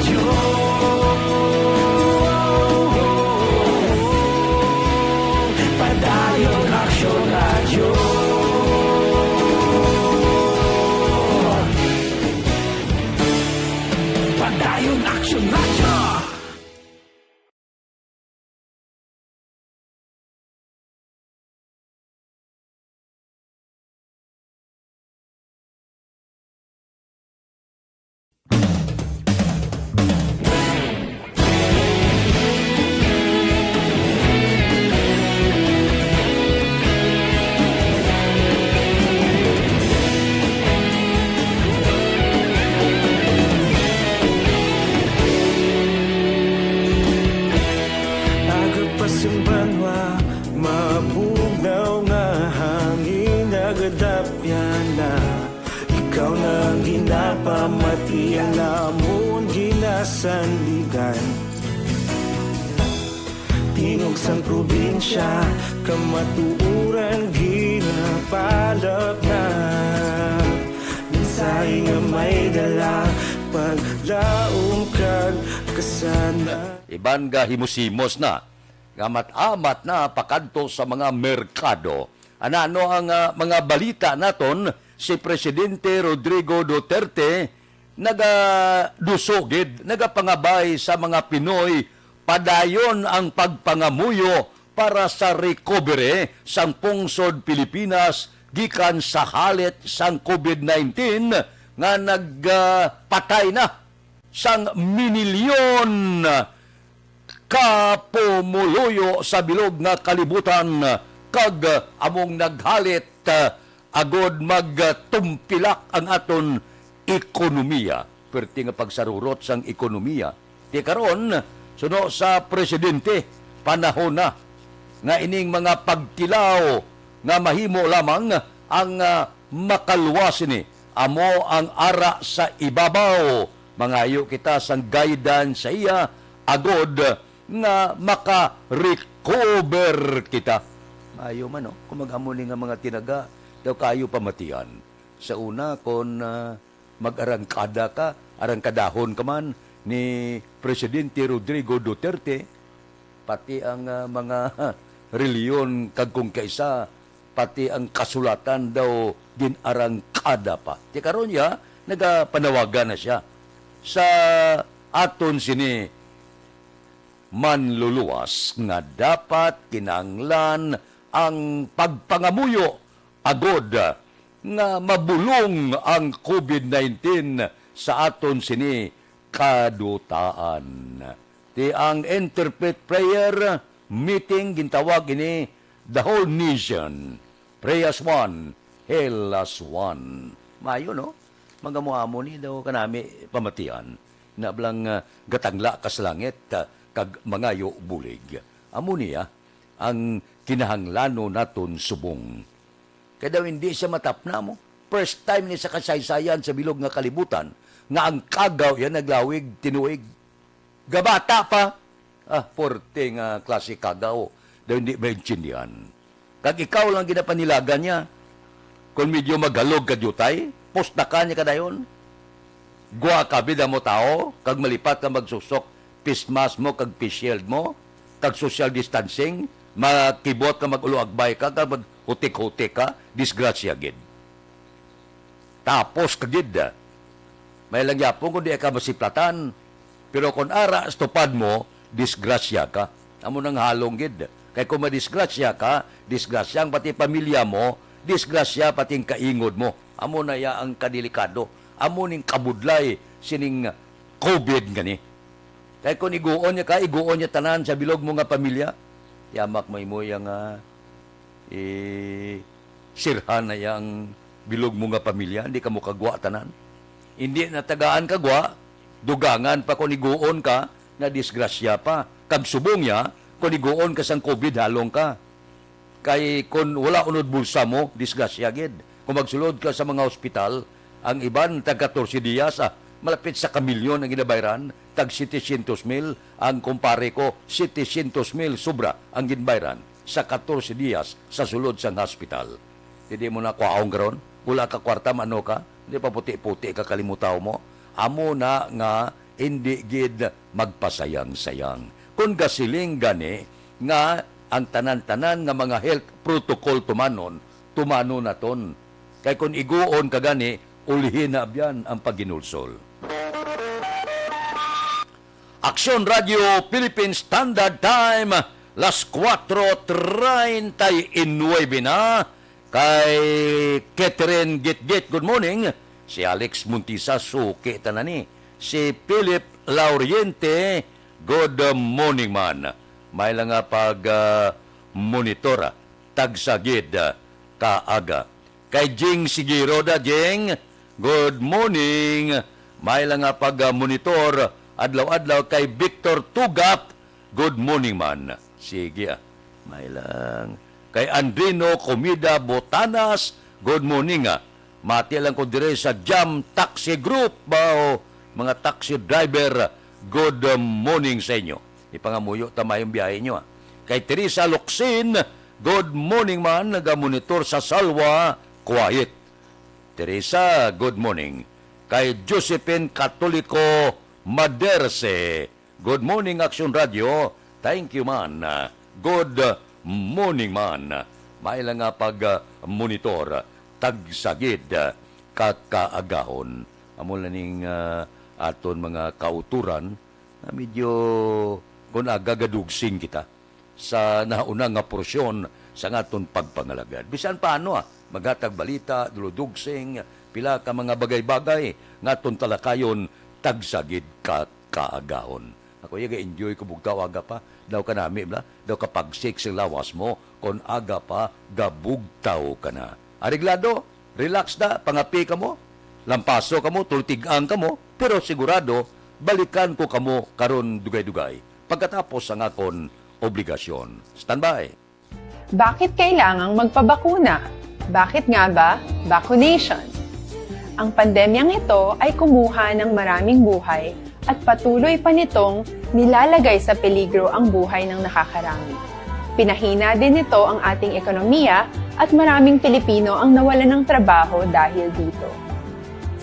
Sandigan. Tingog sang probinsya, kamatuoran ginapalap na. Mensahe nga may dala, paglaom kag kasana. Iban nga himos-himos na, nga amat-amat na pakadto sa mga merkado. Anano ang, ah, mga balita naton? Si Presidente Rodrigo Duterte nagadusugid, nagapangabay sa mga Pinoy padayon ang pagpangamuyo para sa recovery sang pungsod Pilipinas gikan sa halit sang covid nineteen nga nagpatay na sang minilyon ka pumuluyo sa bilog nga kalibutan, kag among naghalit, ah, agod magtumpilak ang aton ekonomiya. Perti nga pagsarurot sang ekonomiya. Ti karon, suno sa presidente, panahon na nga ining mga pagtilaw nga mahimo lamang ang, ah, makaluwas sini amo ang ara sa ibabaw. Mangayo kita sang guidance sa iya agod nga maka-recover kita. Maayo man, no? Kung mag-amo ni nga mga tinaga, daw kayo pamatian. Sa una, kon, ah, mag-arangkada ka, arangkadahon ka man ni Presidente Rodrigo Duterte, pati ang, ah, mga reliyon kag kung kaisa, pati ang kasulatan daw gin-arangkada pa. Ti karon ya, nagapanawagan na siya sa aton sini manluluwas nga dapat kinahanglan ang pagpangamuyo agod nga mabulong ang covid nineteen sa aton sini kadutaan. Ti ang interfaith prayer meeting, gintawag ini The Whole Nation, Pray as One, Heal as One. Maayo, no? Magamuamo ni daw kanami pamatian na blang, ah, gatangla ka sa langit, ah, kag mangayo bulig. Amo niya ang kinahanglanon naton subong. Kay daw hindi siya matapna mo. First time ni sa kasaysayan sa bilog nga kalibutan nga ang kagaw iya naglawig tinuig. Gabata pa. Ah, porte nga klase kagaw. Daw hindi maintindihan. Kag ikaw lang ginapanilagan niya. Kung medyo magalog ka diutay, pustakan niya ka dayon. Gwa ka, bida mo tao, kag malipat ka magsusok, face mask mo, kag face shield mo, kag social distancing, makibot ka, mag-ulo agbay ka, kag maghutik-hutik ka, disgrasya gid. Tapos ka gid. May lang yapon kung di ka masiplatan, pero kung ara sa tupad mo, disgrasya ka. Amo nang halong gid. Kay kung madisgrasya ka, disgrasya ang pati pamilya mo, disgrasya pati ang kaingod mo. Amo na ya ang kadelikado. Amo ning kabudlay sining covid gani. Kay kung iguon niya ka, iguon niya tanan sa bilog mo nga pamilya. Yamak mo imo yang, ah, eh, sirhan na yang bilog mo nga pamilya, hindi ka mo kagwa tanan. Hindi na tagaan kagwa, dugangan pa kung iguon ka, na disgrasya pa. Kag subong niya, kung iguon ka sang covid, halong ka. Kay kun wala unod bulsa mo, disgrasya gid. Kung magsulod ka sa mga ospital, ang iban tag katorse diyas, ah, malapit sa kamilyon ang ginabayran, tag setecientos mil, ang kumpare ko, setecientos mil sobra ang ginbayran sa katorse diyas sa sulod sang hospital. Hindi mo na kwaon karon? Wala ka kwarta, maano ka? Hindi pa puti-puti ka kalimutaw mo? Amo na nga hindi gid magpasayang-sayang. Kung gasiling gani nga ang tanan-tanan nga mga health protocol tumanon, tumanon naton. Kay kung iguon ka gani, ulhin na abyan ang paghinulsol. Aksyon Radio Philippine Standard Time, las kuwatro treinta y nuebe na. Kay Catherine Gitgit, good morning. Si Alex Montisa, suki tanan ni. Si Philip Lauriente, good morning man. May lang nga pag, ah, monitor, ah, tagsa gid, ah, kaaga. Kay Jing Sigiro da, Jing, good morning. May lang nga pag, ah, monitor adlaw-adlaw kay Victor Tugap, good morning man. Sige, ah. May lang. Kay Andrino Comida Botanas, good morning, ah. Mati lang ko dire sa Jam Taxi Group, ba, o mga taxi driver, Good morning sa inyo. Ipangamuyo ta maayong biyahe inyo, ha. Kay Teresa Locsin, good morning man, nagamonitor sa Salwa, quiet. Teresa, good morning. Kay Josephine Catolico Maderse, good morning, Action Radio. Thank you man. Good morning man. May lang nga pag-monitor. Tagsagid ka kaagahon. Amo na ning, ah, aton mga kauturan na medyo kun aga gadugsing kita sa nahauna nga porsyon sa aton pagpangalagad. Bisan paano, ah, maghatag balita, duludugsing, pila ka mga bagay-bagay nga aton talakayon, tagsagid ka kaagahon. Ako, iya, ga-enjoy ko bugtaw aga pa. Daw kanami, bla? Daw kapagsik sa lawas mo, kon aga pa, gabugtaw ka na. Areglado, relax na, pangapi ka mo, lampaso ka mo, tultig-ang ka mo, pero sigurado, balikan ko kamo karon dugay-dugay, pagkatapos sang akon obligasyon. Standby. Bakit kailangang magpabakuna? Bakit nga ba vaccination? Ang pandemyang ito ay kumuha ng maraming buhay at patuloy pa nitong nilalagay sa peligro ang buhay ng nakakarami. Pinahina din nito ang ating ekonomiya at maraming Pilipino ang nawalan ng trabaho dahil dito.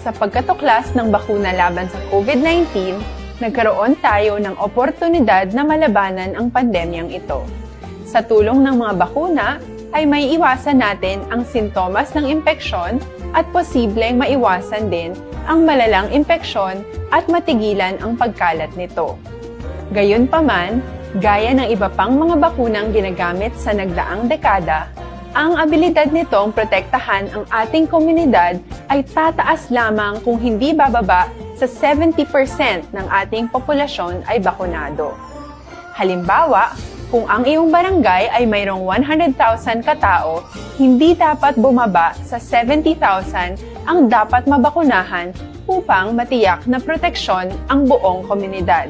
Sa pagkatuklas ng bakuna laban sa COVID nineteen, nagkaroon tayo ng oportunidad na malabanan ang pandemyang ito. Sa tulong ng mga bakuna, ay maiiwasan natin ang sintomas ng impeksyon at posibleng maiwasan din ang malalang impeksyon at matigilan ang pagkalat nito. Gayunpaman, gaya ng iba pang mga bakunang ginagamit sa nagdaang dekada, ang abilidad nitong protektahan ang ating komunidad ay tataas lamang kung hindi bababa sa seventy percent ng ating populasyon ay bakunado. Halimbawa, kung ang iyong barangay ay mayroong one hundred thousand ka tawo, hindi dapat bumaba sa seventy thousand ang dapat mabakunahan upang matiyak na proteksyon ang buong komunidad.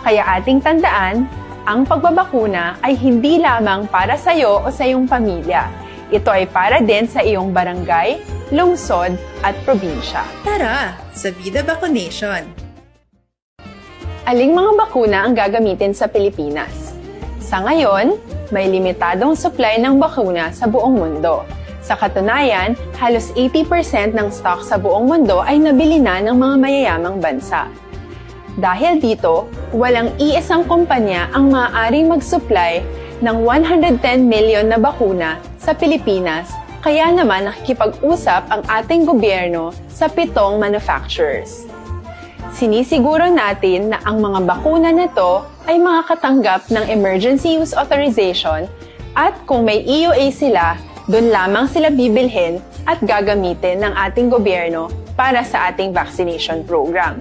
Kaya ating tandaan, ang pagbabakuna ay hindi lamang para sa iyo o sa iyong pamilya. Ito ay para din sa iyong barangay, lungsod, at probinsya. Tara, sa Vida Vaccination! Aling mga bakuna ang gagamitin sa Pilipinas? Sa ngayon, may limitadong supply ng bakuna sa buong mundo. Sa katunayan, halos eighty percent ng stock sa buong mundo ay nabili na ng mga mayayamang bansa. Dahil dito, walang iisang kumpanya ang maaaring mag-supply ng one hundred ten million na bakuna sa Pilipinas, kaya naman nakikipag-usap ang ating gobyerno sa pitong manufacturers. Sinisiguro natin na ang mga bakuna na to ay makakatanggap ng emergency use authorization at kung may E U A sila, doon lamang sila bibilhin at gagamitin ng ating gobyerno para sa ating vaccination program.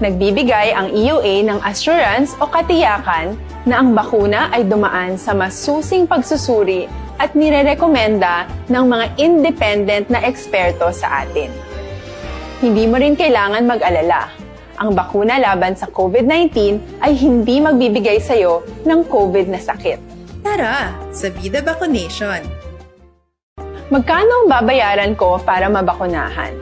Nagbibigay ang E U A ng assurance o katiyakan na ang bakuna ay dumaan sa masusing pagsusuri at nirerekomenda ng mga independent na eksperto sa atin. Hindi mo rin kailangan mag-alala. Ang bakuna laban sa COVID nineteen ay hindi magbibigay sa iyo ng COVID na sakit. Tara, sa Vida Vaccination! Magkano ang babayaran ko para mabakunahan?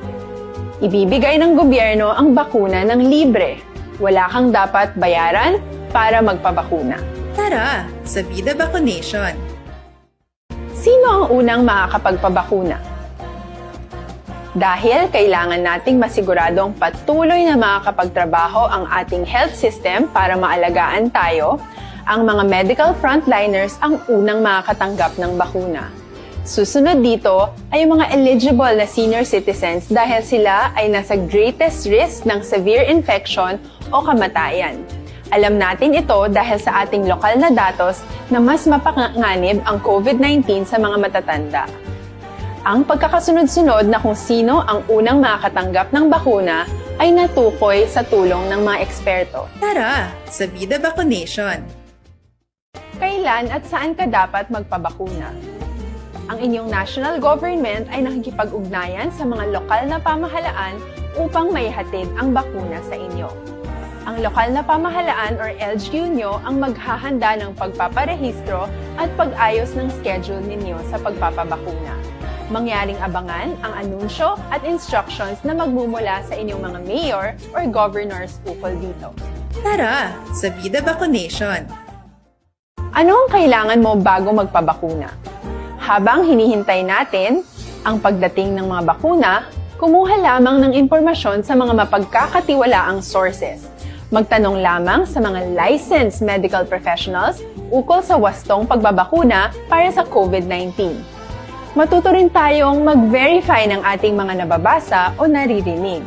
Ibibigay ng gobyerno ang bakuna ng libre. Wala kang dapat bayaran para magpabakuna. Tara, sa Vida Vaccination! Sino ang unang makakapagpabakuna? Dahil kailangan nating masiguradong patuloy na makakapagtrabaho ang ating health system para maalagaan tayo, ang mga medical frontliners ang unang makakatanggap ng bakuna. Susunod dito ay ang mga eligible na senior citizens dahil sila ay nasa greatest risk ng severe infection o kamatayan. Alam natin ito dahil sa ating lokal na datos na mas mapanganib ang COVID nineteen sa mga matatanda. Ang pagkakasunod-sunod na kung sino ang unang makakatanggap ng bakuna ay natukoy sa tulong ng mga eksperto. Tara, sa Vida Vaccination! Kailan at saan ka dapat magpabakuna? Ang inyong national government ay nakikipag-ugnayan sa mga lokal na pamahalaan upang maihatid ang bakuna sa inyo. Ang lokal na pamahalaan or L G U nyo ang maghahanda ng pagpaparehistro at pag-ayos ng schedule ninyo sa pagpapabakuna. Mangyaring abangan ang anunsyo at instructions na magmumula sa inyong mga mayor or governors ukol dito. Tara sa Vida Vaccination! Ano ang kailangan mo bago magpabakuna? Habang hinihintay natin ang pagdating ng mga bakuna, kumuha lamang ng impormasyon sa mga mapagkakatiwalaang sources. Magtanong lamang sa mga licensed medical professionals ukol sa wastong pagbabakuna para sa COVID nineteen. Matuto rin tayong mag-verify ng ating mga nababasa o naririnig.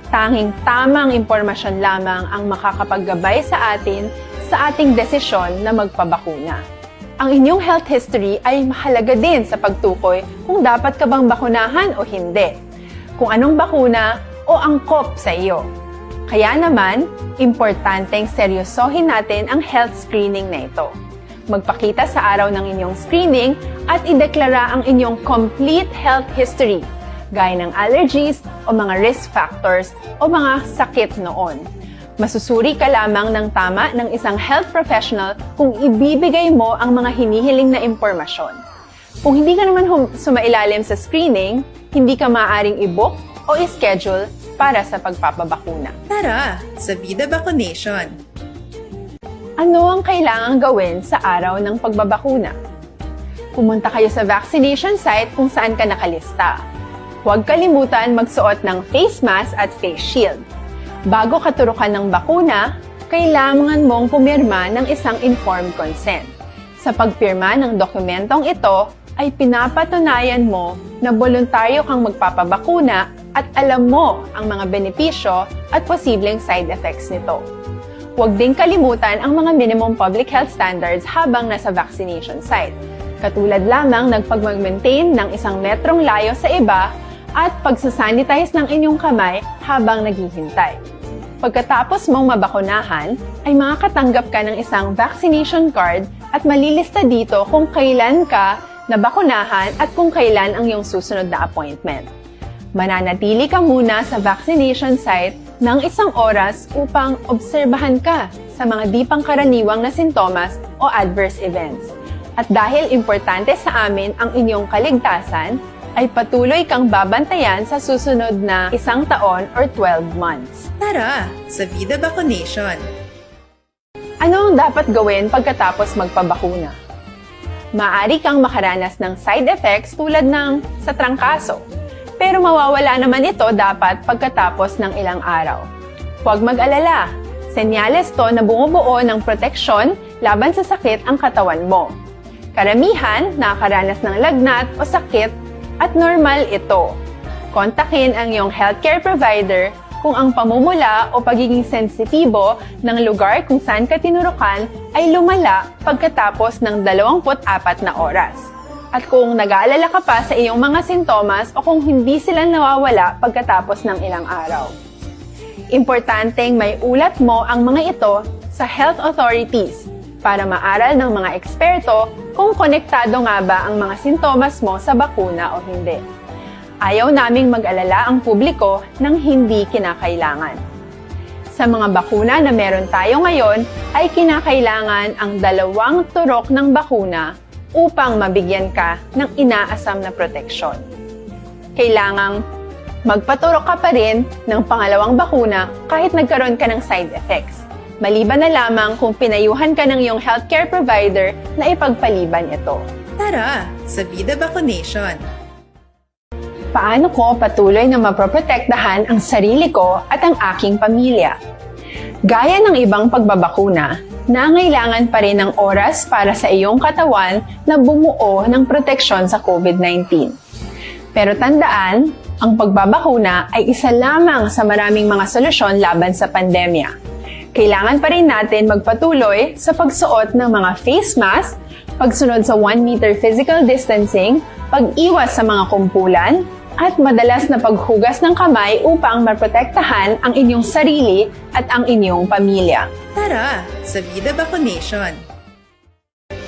Tanging tamang impormasyon lamang ang makakapaggabay sa atin sa ating desisyon na magpabakuna. Ang inyong health history ay mahalaga din sa pagtukoy kung dapat ka bang bakunahan o hindi, kung anong bakuna o angkop sa iyo. Kaya naman, importanteng seryosohin natin ang health screening na ito. Magpakita sa araw ng inyong screening at ideklara ang inyong complete health history, gaya ng allergies o mga risk factors o mga sakit noon. Masusuri ka lamang ng tama ng isang health professional kung ibibigay mo ang mga hinihiling na impormasyon. Kung hindi ka naman hum- sumailalim sa screening, hindi ka maaaring i-book o i-schedule para sa pagpapabakuna. Tara sa Vida Vaccination! Ano ang kailangang gawin sa araw ng pagbabakuna? Pumunta kayo sa vaccination site kung saan ka nakalista. Huwag kalimutan magsuot ng face mask at face shield. Bago katurukan ng bakuna, kailangan mong pumirma ng isang informed consent. Sa pagpirma ng dokumentong ito, ay pinapatunayan mo na boluntaryo kang magpapabakuna at alam mo ang mga benepisyo at posibleng side effects nito. Huwag ding kalimutan ang mga minimum public health standards habang nasa vaccination site, katulad lamang ng pagmag-maintain ng isang metrong layo sa iba at pagsasanitize ng inyong kamay habang naghihintay. Pagkatapos mong mabakunahan, ay makakatanggap ka ng isang vaccination card at malilista dito kung kailan ka nabakunahan at kung kailan ang iyong susunod na appointment. Mananatili ka muna sa vaccination site ng isang oras upang obserbahan ka sa mga di pangkaraniwang na sintomas o adverse events. At dahil importante sa amin ang inyong kaligtasan, ay patuloy kang babantayan sa susunod na isang taon or twelve months. Tara sa Vida Vaccination! Ano ang dapat gawin pagkatapos magpabakuna? Maaari kang makaranas ng side effects tulad ng sa trangkaso, pero mawawala naman ito dapat pagkatapos ng ilang araw. Huwag mag-alala, senyales to na bumubuo ng proteksyon laban sa sakit ang katawan mo. Karamihan nakakaranas ng lagnat o sakit at normal ito. Kontakin ang iyong healthcare provider kung ang pamumula o pagiging sensitibo ng lugar kung saan ka tinurukan ay lumala pagkatapos ng dalawampu't apat na oras, at kung nag-aalala ka pa sa iyong mga sintomas o kung hindi sila nawawala pagkatapos ng ilang araw. Importanteng maiulat mo ang mga ito sa health authorities para maaral ng mga eksperto kung konektado nga ba ang mga sintomas mo sa bakuna o hindi. Ayaw naming mag-alala ang publiko ng hindi kinakailangan. Sa mga bakuna na meron tayo ngayon, ay kinakailangan ang dalawang turok ng bakuna upang mabigyan ka ng inaasam na proteksyon. Kailangang magpaturok ka pa rin ng pangalawang bakuna kahit nagkaroon ka ng side effects, maliban na lamang kung pinayuhan ka ng iyong healthcare provider na ipagpaliban ito. Tara sa Vida Vaccination! Paano ko patuloy na mapoprotektahan ang sarili ko at ang aking pamilya? Gaya ng ibang pagbabakuna, nangailangan pa rin ng oras para sa iyong katawan na bumuo ng proteksyon sa COVID nineteen. Pero tandaan, ang pagbabakuna ay isa lamang sa maraming mga solusyon laban sa pandemya. Kailangan pa rin natin magpatuloy sa pagsuot ng mga face mask, pagsunod sa one meter physical distancing, pag-iwas sa mga kumpulan, at madalas na paghugas ng kamay upang maprotektahan ang inyong sarili at ang inyong pamilya. Tara sa Vida Vaccination!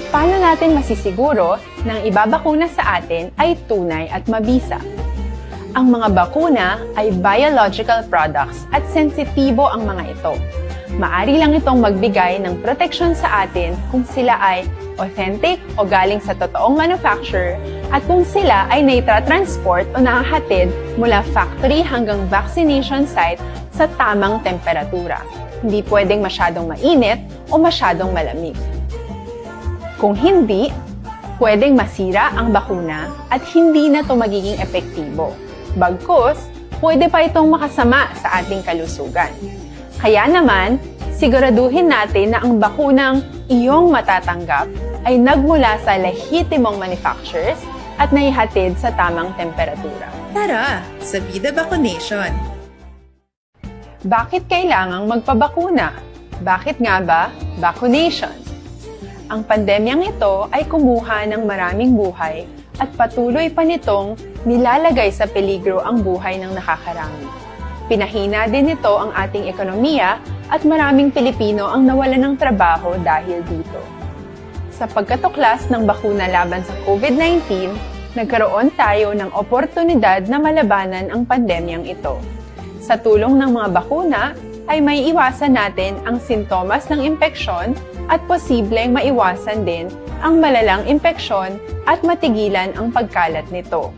Paano natin masisiguro na ang ibabakuna sa atin ay tunay at mabisa? Ang mga bakuna ay biological products at sensitibo ang mga ito. Maari lang itong magbigay ng proteksyon sa atin kung sila ay authentic o galing sa totoong manufacturer At kung sila ay naitatransport o nahahatid mula factory hanggang vaccination site sa tamang temperatura. Hindi pwedeng masyadong mainit o masyadong malamig. Kung hindi, pwedeng masira ang bakuna at hindi na ito magiging epektibo. Bagkus, pwede pa itong makasama sa ating kalusugan. Kaya naman, siguraduhin natin na ang bakunang iyong matatanggap ay nagmula sa lehitimong manufacturers at naihatid sa tamang temperatura. Tara, sa Bida Vaccination! Bakit kailangang magpabakuna? Bakit nga ba vaccination? Ang pandemyang ito ay kumuha ng maraming buhay at patuloy pa nitong nilalagay sa peligro ang buhay ng nakakarami. Pinahina din nito ang ating ekonomiya at maraming Pilipino ang nawalan ng trabaho dahil dito. Sa pagkatuklas ng bakuna laban sa COVID nineteen, nagkaroon tayo ng oportunidad na malabanan ang pandemyang ito. Sa tulong ng mga bakuna, ay may iwasan natin ang sintomas ng impeksyon at posibleng maiwasan din ang malalang impeksyon at matigilan ang pagkalat nito.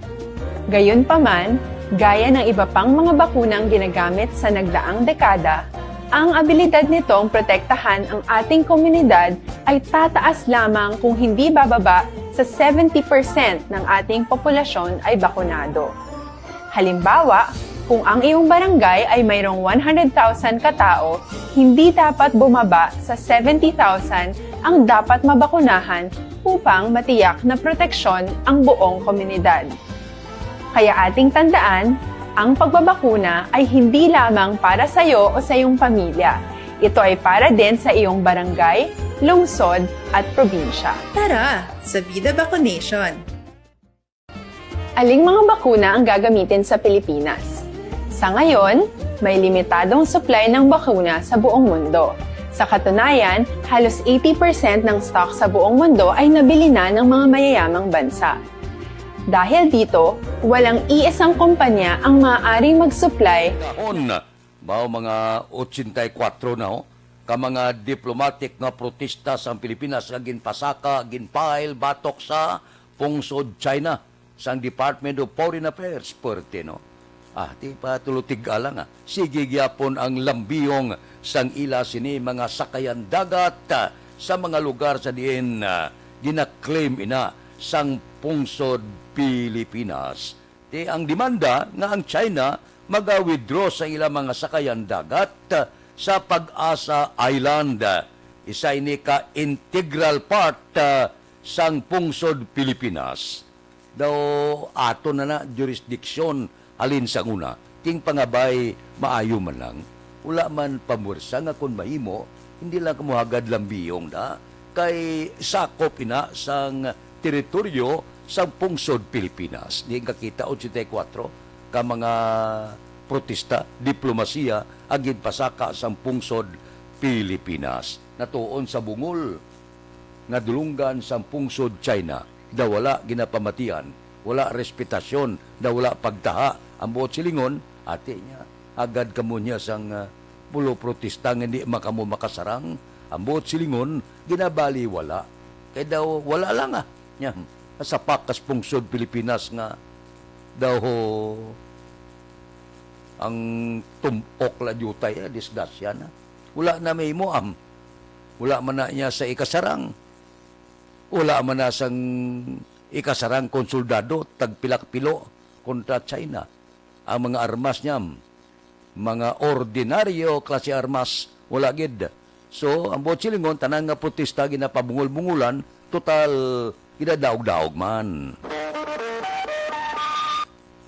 Gayunpaman, gaya ng iba pang mga bakunang ginagamit sa nagdaang dekada, ang abilidad nitong protektahan ang ating komunidad ay tataas lamang kung hindi bababa sa seventy percent ng ating populasyon ay bakunado. Halimbawa, kung ang iyong barangay ay mayroong one hundred thousand ka tawo, hindi dapat bumaba sa seventy thousand ang dapat mabakunahan upang matiyak na proteksyon ang buong komunidad. Kaya ating tandaan, ang pagbabakuna ay hindi lamang para sa iyo o sa iyong pamilya. Ito ay para din sa iyong barangay, lungsod, at probinsya. Tara, sa Bida Vaccination! Aling mga bakuna ang gagamitin sa Pilipinas? Sa ngayon, may limitadong supply ng bakuna sa buong mundo. Sa katunayan, halos eighty percent ng stock sa buong mundo ay nabili na ng mga mayayamang bansa. Dahil dito, walang iisang kumpanya ang maaaring mag-supply. Kaon, mao mga ochenta y kuwatro na, ho, ka mga diplomatic nga protesta sang Pilipinas nga ginpasaka, ginpahil batok sa pungsod China sang Department of Foreign Affairs, perte, no? Ah, di pa tulo tig-ala nga. Sige gyapon ang lambiyong sang ila sini mga sakayan dagat, ah, sa mga lugar sa diin, ah, gina-claim ina sang pungsod Pilipinas. Di ang demanda nga ang China maga-withdraw sa ila mga sakayan dagat, ah, sa Pag-asa Island. Isa ini ka integral part, ah, sang pungsod Pilipinas. Daw ato na na jurisdiction halin sang una. Ting pangabay, maayo man lang. Wala man pamuwersa nga kon mahimo, hindi lang kamo hagad lambiyong na, kay sakop ina sang teritoryo sang pungsod Pilipinas. Diin kakita, ochenta y kuwatro ka mga protesta, diplomasiya ang ginpasaka sang pungsod Pilipinas. Natuon sa bungol nga dulonggan sang pungsod China, daw wala ginapamatian, wala respetasyon, daw wala pagtaha. Ang buot silingon, ati niya, agad kamo niya sang, ah, pulo protesta nga hindi man kamo makasarang. Ang buot silingon, ginabaliwala. Kay daw wala lang, ah. Nya, sapak kas pungsod Pilipinas nga daw ang tum-ok la diutay, ah, disgrasya na. Wala na may mo, am. Wala man na niya sa ikasarang. Wala man na sang ikasarang konsoldado, tagpilak pilo kontra China. Ang mga armas niya, mga ordinaryo klase armas, wala gid. So, ang buot silingon, tanan nga protesta ginapabungol-bungulan, total, ginadaog-daog man.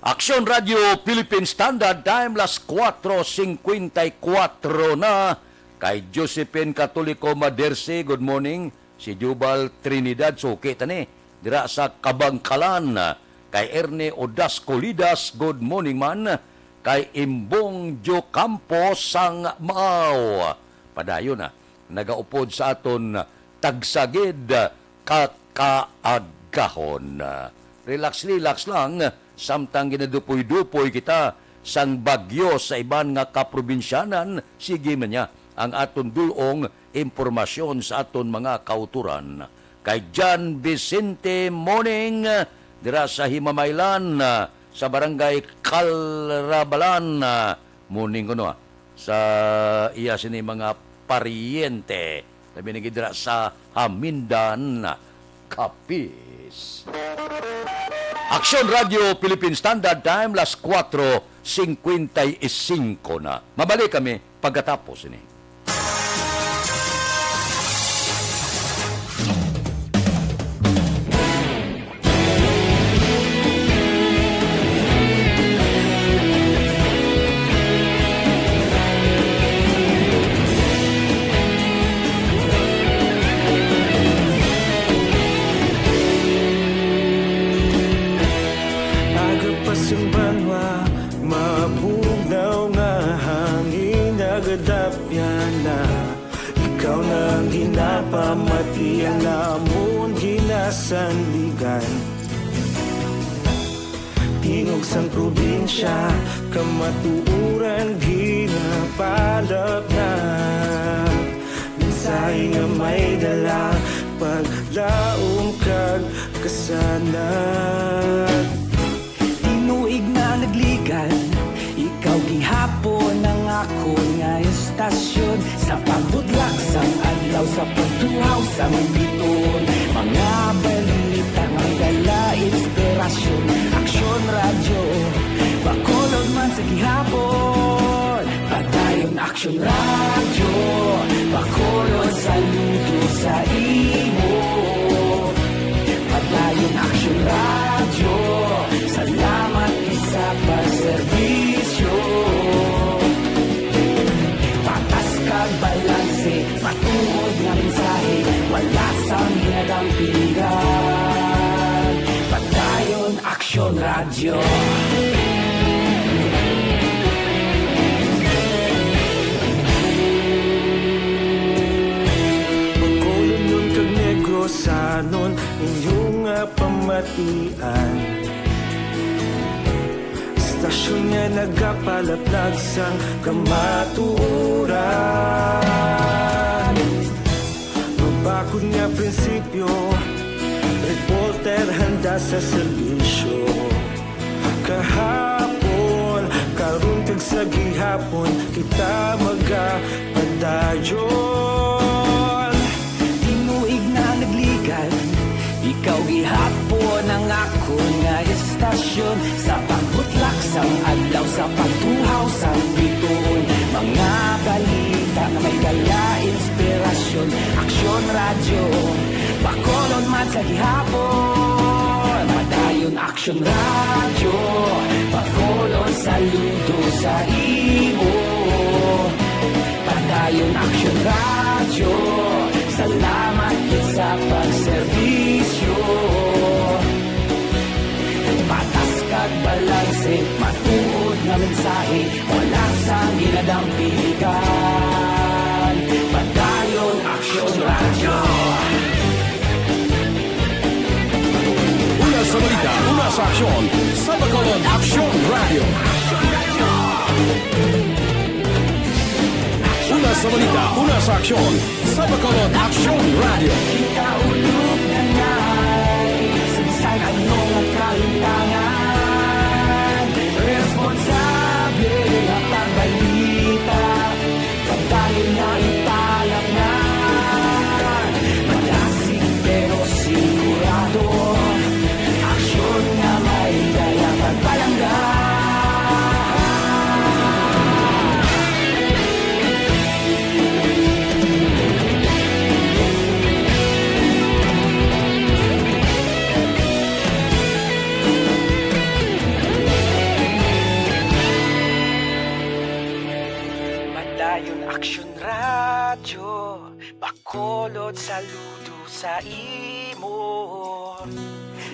Aksyon Radio Philippine Standard Time, las kuwatro singkwenta y kuwatro na. Kay Josephine Catolico Maderse, good morning. Si Jubal Trinidad, suki ta ni, dira sa Kabangkalan. Kay Ernie Odasco Lidas, good morning man. Kay Imbong Jo Campos sang Maaw. Padayon na, nagaupod sa aton tagsagid ka kaagahon. Relax-relax lang, samtang ginadupoy-dupoy kita sang bagyo sa iban nga kaprobinsyanan, sige man niya ang aton dul-ong impormasyon sa aton mga kautoran. Kay John Vicente Moning, dira sa Himamaylan, ah, sa Barangay Calrabalan, ah, muning kuno, ah, sa iya sini mga paryente. Labi na gid dira sa Hamindan, Capiz. Aksyon Radio Philippine Standard Time, las cuatro cincuenta y cinco na. Mabalik kami pagkatapos ini. Aga pa sang banwa, mabugnaw nga hangin nagadapyan na. Ikaw na ang ginapamati, ang amon ginasandigan. Tingog sang probinsya, kamatuoran ginapalapnag. Mensahe nga may dala, paglaom kag kasanag. Tinuig na nagligan, ikaw gihapon ang akon nga estasyon. Sa pagbutlak sang adlaw, sa pagtuhaw sang bituon, mga balita nga may dala inspirasyon. Aksyon Radyo, Bacolod man sa gihapon. Padayon Aksyon Radyo, Bacolod, saludo sa imo. Padayon Aksyon Radyo, salamat gid sa pagserbisyo. Patas kag balanse, matuod nga mensahe, wala sang ginadampigan. Padayon Aksyon Radyo. Bacolodnon kag Negrosanon, inyo nga pamatian. Estasyon nga nagapalaplag sang kamatuoran. Mabakod nga prinsipyo, reporter handa sa serbisyo. Kahapon, karon kag sa gihapon, kita magapadayon. Tinuig na nagligan, ikaw gihapon ang akon nga estasyon. Sa pagbutlak sang adlaw, sa pagtuhaw sang bituon, mga balita nga may dala inspirasyon. Aksyon Radyo, Bacolod man sa gihapon. Padayon Aksyon Radyo, Bacolod, saludo sa imo. Padayon Aksyon Radyo, salamat gid sa pagserbisyo. Patas kag balanse, matuod nga mensahe, wala sang ginadampigan. Padayon Aksyon Radyo. Una sa balita, una sa aksyon, sa Bacolod Aksyon Radyo. Una sa balita, una sa aksyon, sa Bacolod Aksyon Radyo. Kita ulog na ngay, sa bisan ano nga kalimtangan, responsable nga pagbalita. Padayon na ipalapngan, malasig pero sigurado. Aksyon nga may dala pagpalangga. Padayon Aksyon Radyo, Bacolod, saludo sa imo.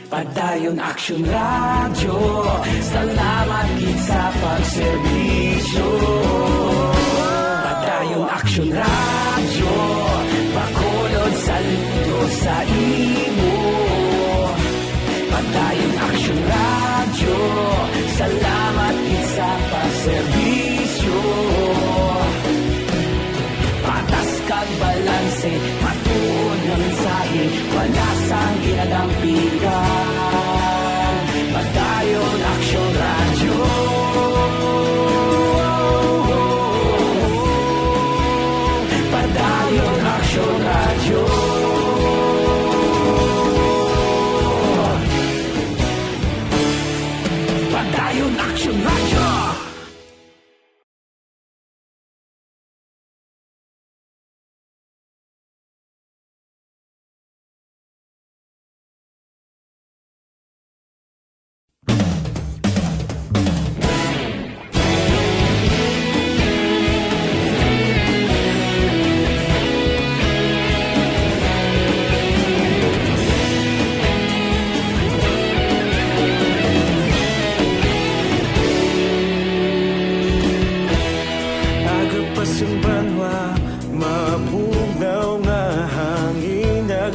Padayon Aksyon Radyo, salamat gid sa pagserbisyo. Padayon Aksyon Radyo, Bacolod, saludo sa imo. Padayon Aksyon Radyo, salamat gid sa pagserbisyo. Patas kag balanse, matuod nga mensahe, wala sang ginadampigan.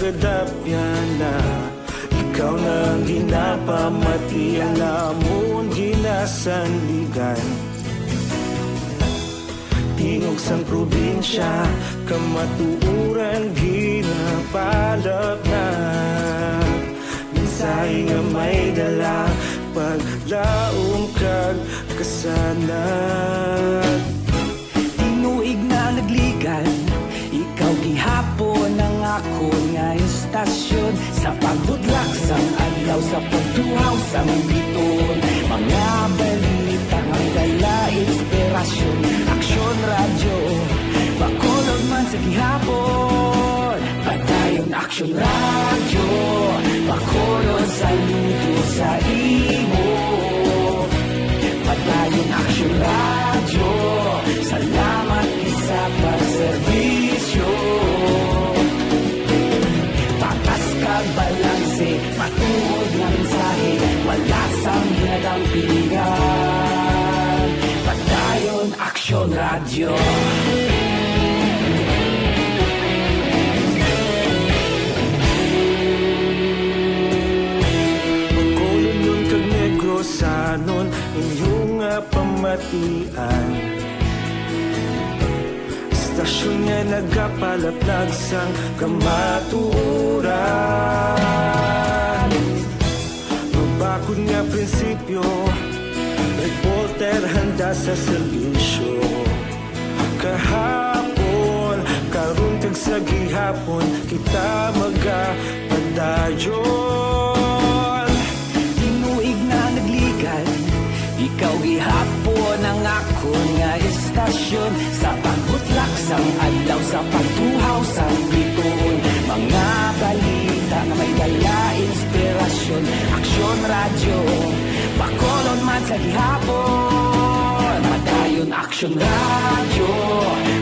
Dapyana, ikaw na ang ginapamati, ang amon ginasandigan. Tingog sang probinsya, kamatuoran ginapalapnag. Mensahe nga may dala, paglaom kag kasanag. Tinuig na nagligan, ikaw gihapon ang akon nga istasyon. Sa pagbudlak sang adlaw, sa pagtuhaw sang biton, mga balita nga may dala inspirasyon. Aksyon Radyo, Bacolod man sa gihapon. Padayon Aksyon Radyo, Bacolod, saludo sa imo. Padayon Aksyon Radyo, salamat gid sa pagserbisyo. Patas kag balanse, matuod nga mensahe, wala sang ginadampigan. Padayon Aksyon Radyo. Bacolodnon kag Negrosanon, inyo nga pamatian. Istasyon nga nagapalaplag sang kamatuoran. Mabakod nga prinsipyo, reporter handa sa serbisyo. Kahapon, karon kag sa gihapon, kita magapadayon. Tinuig na nagligan, ikaw gihapon ang akon nga istasyon. Sa pagbutlak sang adlaw, sa pagtuhaw sang bituon, mga balita nga may dala inspirasyon. Aksyon Radyo, Bacolod man sa gihapon. Padayon Aksyon Radyo,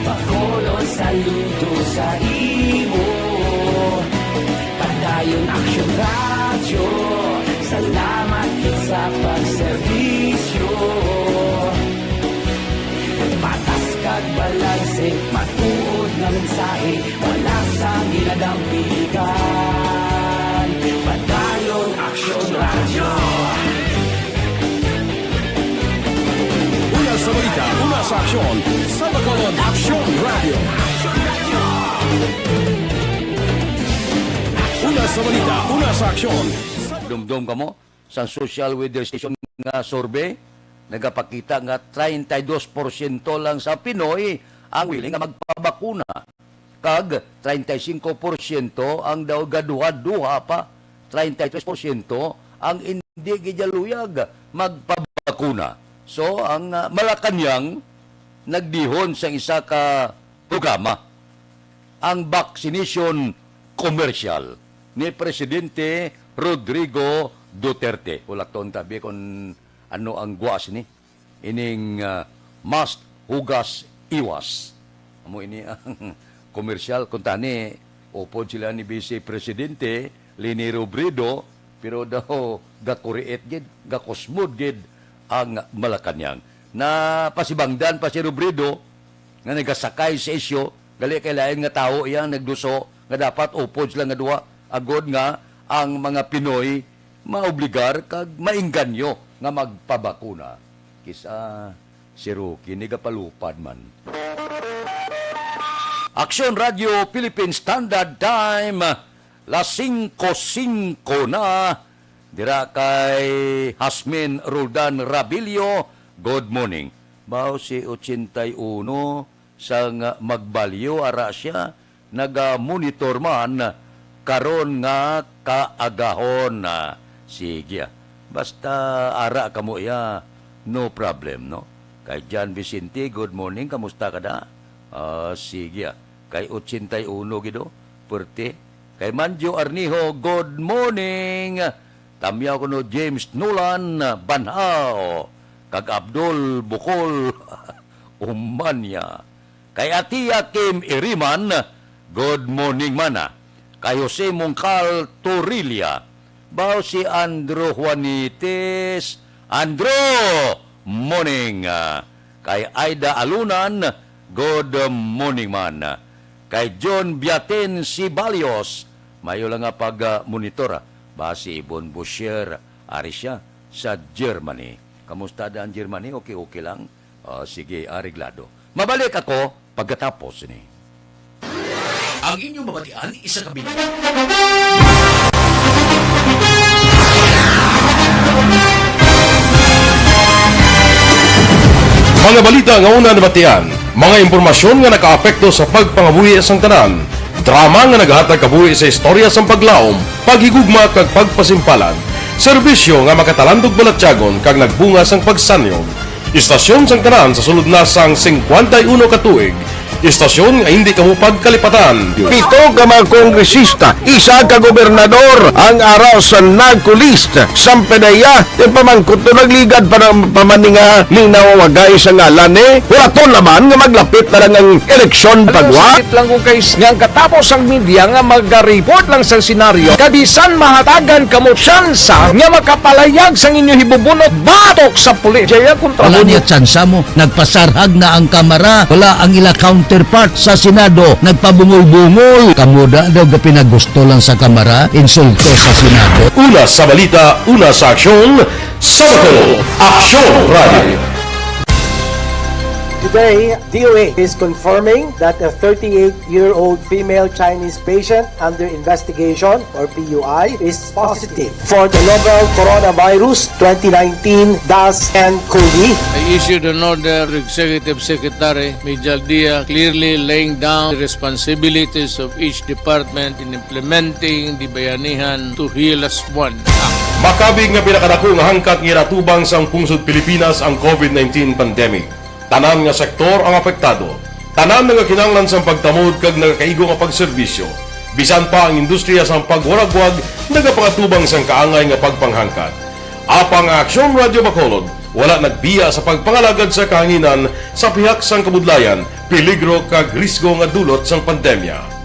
Bacolod, saludo sa imo. Padayon Aksyon Radyo, salamat gid sa pagserbisyo. Patas kag balanse, matuod nga mensahe, wala sang ginadampigan. Padayon Aksyon Radyo. Una sa balita, una sa aksyon, sa Bacolod Aksyon Radyo. Una sa balita, una sa aksyon. Dumdom kamo sa social weather station nga survey, nagapakita nga treinta y dos porsyento lang sa Pinoy ang willing nga magpabakuna, kag treinta y cinco porsyento ang daw gaduha-duha pa, treinta y tres porsyento ang indi gid luyag magpabakuna. So, ang, ah, Malacañang nagdihon sa isa ka programa, ang vaccination commercial ni Presidente Rodrigo Duterte. Wala to ang tabi kung ano ang guas ni ining, ah, mask, hugas, iwas. Amo ini ang komersyal. Kung tani, upod sila ni Vice Presidente Leni Robredo, pero daw gakuriit gid, gakusmod gid ang Malacañang. Napasibangdan pa si Robredo nga nagasakay sa isyu, gali kay lain nga tawo iya nagduso nga dapat upod sila nga duha, agod nga ang mga Pinoy maobligar kag maengganyo nga magpabakuna. Kisa si Rocky nagapalupad man. Aksyon Radyo Philippine Standard Time, las singko singko na. Dira kay Hasmin Roldan Rabilio, good morning. Baw si ochenta y uno sang magbalyo, ara siya, naga-monitor man karon nga kaagahon. Ah, sige, ah. Basta ara kamo iya, no problem, no? Kay John Vicente, good morning, kamusta ka da? Ah, sige, ah. Kay ochenta y uno gid, oh, perte. Kay Manjo Arnijo, good morning. Tamyaw kuno James Nolan Banhao, kag Abdul Bukol Umanya. Kay Atia Kim Iriman, good morning, mana. Kay Jose Mongcal Torilla, baw si Andrew Juanites, Andrew, morning. Ah, kay Aida Alunan, good morning, man. Kay John Biaten Sibalios, Mayo lang nga pag, ah, monitor, ah. Ba si Ibon Boucher, ari siya sa Germany. Kamusta da ang Germany? Okay, okay lang? Ah, sige, areglado. Mabalik ako pagkatapos ni. Ang inyong mabatian, isa ka minuto. Mga balita nga una nabatian, mga impormasyon nga nakaapekto sa pagpangabuhi sang tanan, drama nga nagahatag kabuhi sa istorya sang paglaom, paghigugma kag pagpasimpalan, serbisyo nga makatalandog balatyagon kag nagbunga sang pagsanyog. Istasyon sang tanan sa sulod na sang singkwenta y uno ka tuig. Istasyon nga hindi kamo pagkalipatan. Pito ka mga kongresista, isa ka gobernador ang ara sa NAGCO list. Sang P D E A, ipamangkot to, nagligad pa ng pamaninga, linaw wagay sa ngalan ni. Hulaton naman nga maglapit na lang ang eleksyon pagwa. Sakit lang ko, guys, nga ang katapos ang media nga magareport lang sa senaryo, kabisan mahatagan kamo tsansa nga makapalayag sang inyo hibubunot batok sa pulis. Jaya kontra Wala mo. Niya tsansa mo. Nagpasarhag na ang Kamara. Wala ang ila counterpart sa Senado. Nagpabungol-bungol. Kamo da daw gapinagusto lang sa Kamara. Insulto sa Senado. Una sa balita, una sa aksyon, sa Bacolod, Aksyon Radio. Today, D O A is confirming that a thirty-eight-year-old female Chinese patient under investigation, or P U I, is positive for the novel coronavirus twenty nineteen dash N cov. I issued an order to Executive Secretary Mijal Dia, clearly laying down the responsibilities of each department in implementing the Bayanihan to Heal Us One Act. Makabig nga pinakadako nga hangkat nga ginatubang sang pungsod Pilipinas ang covid nineteen pandemic. Tanan nga sektor ang apektado. Tanan nga kinahanglan sang pagtamod kag nagakaigo nga pagserbisyo. Bisan pa ang industriya sang pagwaragwag nagapangatubang sang kaangay nga pagpanghangkat. Apang ang Aksyon Radyo Bacolod wala nagbiya sa pagpangalagad sa kahanginan sa pihak sang kabudlayan, peligro kag risgo nga dulot sang pandemya.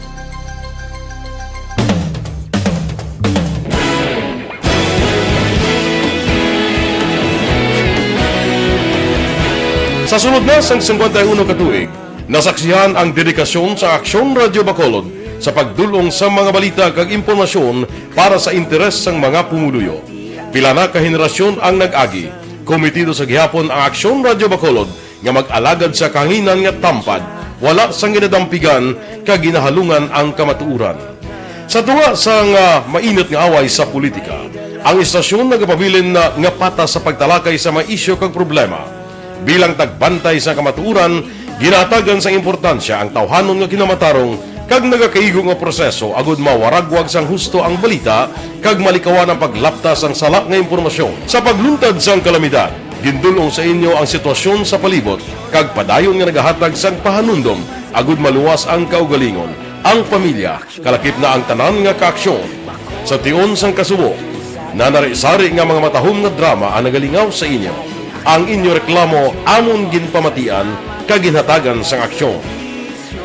Sa sulod na sang singkwenta y uno ka tuig, nasaksihan ang dedikasyon sa Aksyon Radyo Bacolod sa pagdul-ong sa mga balita kag impormasyon para sa interes sang mga pumuluyo. Pila na ka henerasyon ang nag-agi. Komitido sa gihapon ang Aksyon Radyo Bacolod nga mag-alagad sa kahanginan nga tampad, wala sang ginadampigan kag ginahalungan ang kamatuoran. Sa tunga sang, ah, mainit nga away sa politika, ang istasyon nagapabilin na nga patas sa pagtalakay sa mga isyu kag problema. Bilang tagbantay sa kamatuoran, ginahatagan sang importansya ang tawhanon nga kinamatarong kag nagakaigo nga proseso agud mawaragwag sang husto ang balita kag malikawan ang paglapta sang sala nga impormasyon. Sa pagluntad sang kalamidad, gindul-ong sa inyo ang sitwasyon sa palibot kag padayon nga nagahatag sang pahanumdom agud maluwas ang kaugalingon, ang pamilya, kalakip na ang tanan nga kaaksyon. Sa tion sang kasubo, nanari-sari nga mga matahom nga drama ang nagalingaw sa inyo. Ang inyo reklamo amon ginpamatian kag ginhatagan sang aksyon.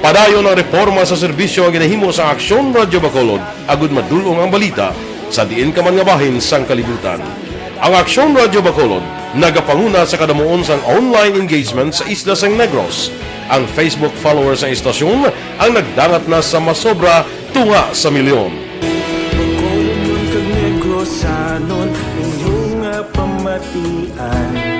Padayon ang reporma sa serbisyo nga ginahimo sang Aksyon Radyo Bacolod agud madul-ong ang balita sa diin ka man nga bahin sang kalibutan. Ang Aksyon Radyo Bacolod nagapanguna sa kadamuon sang online engagement sa isla sang Negros. Ang Facebook followers sang istasyon ang nagdangat na sa masobra tunga sa milyon. Bacolod kag Negrosanon, inyo nga pamatian.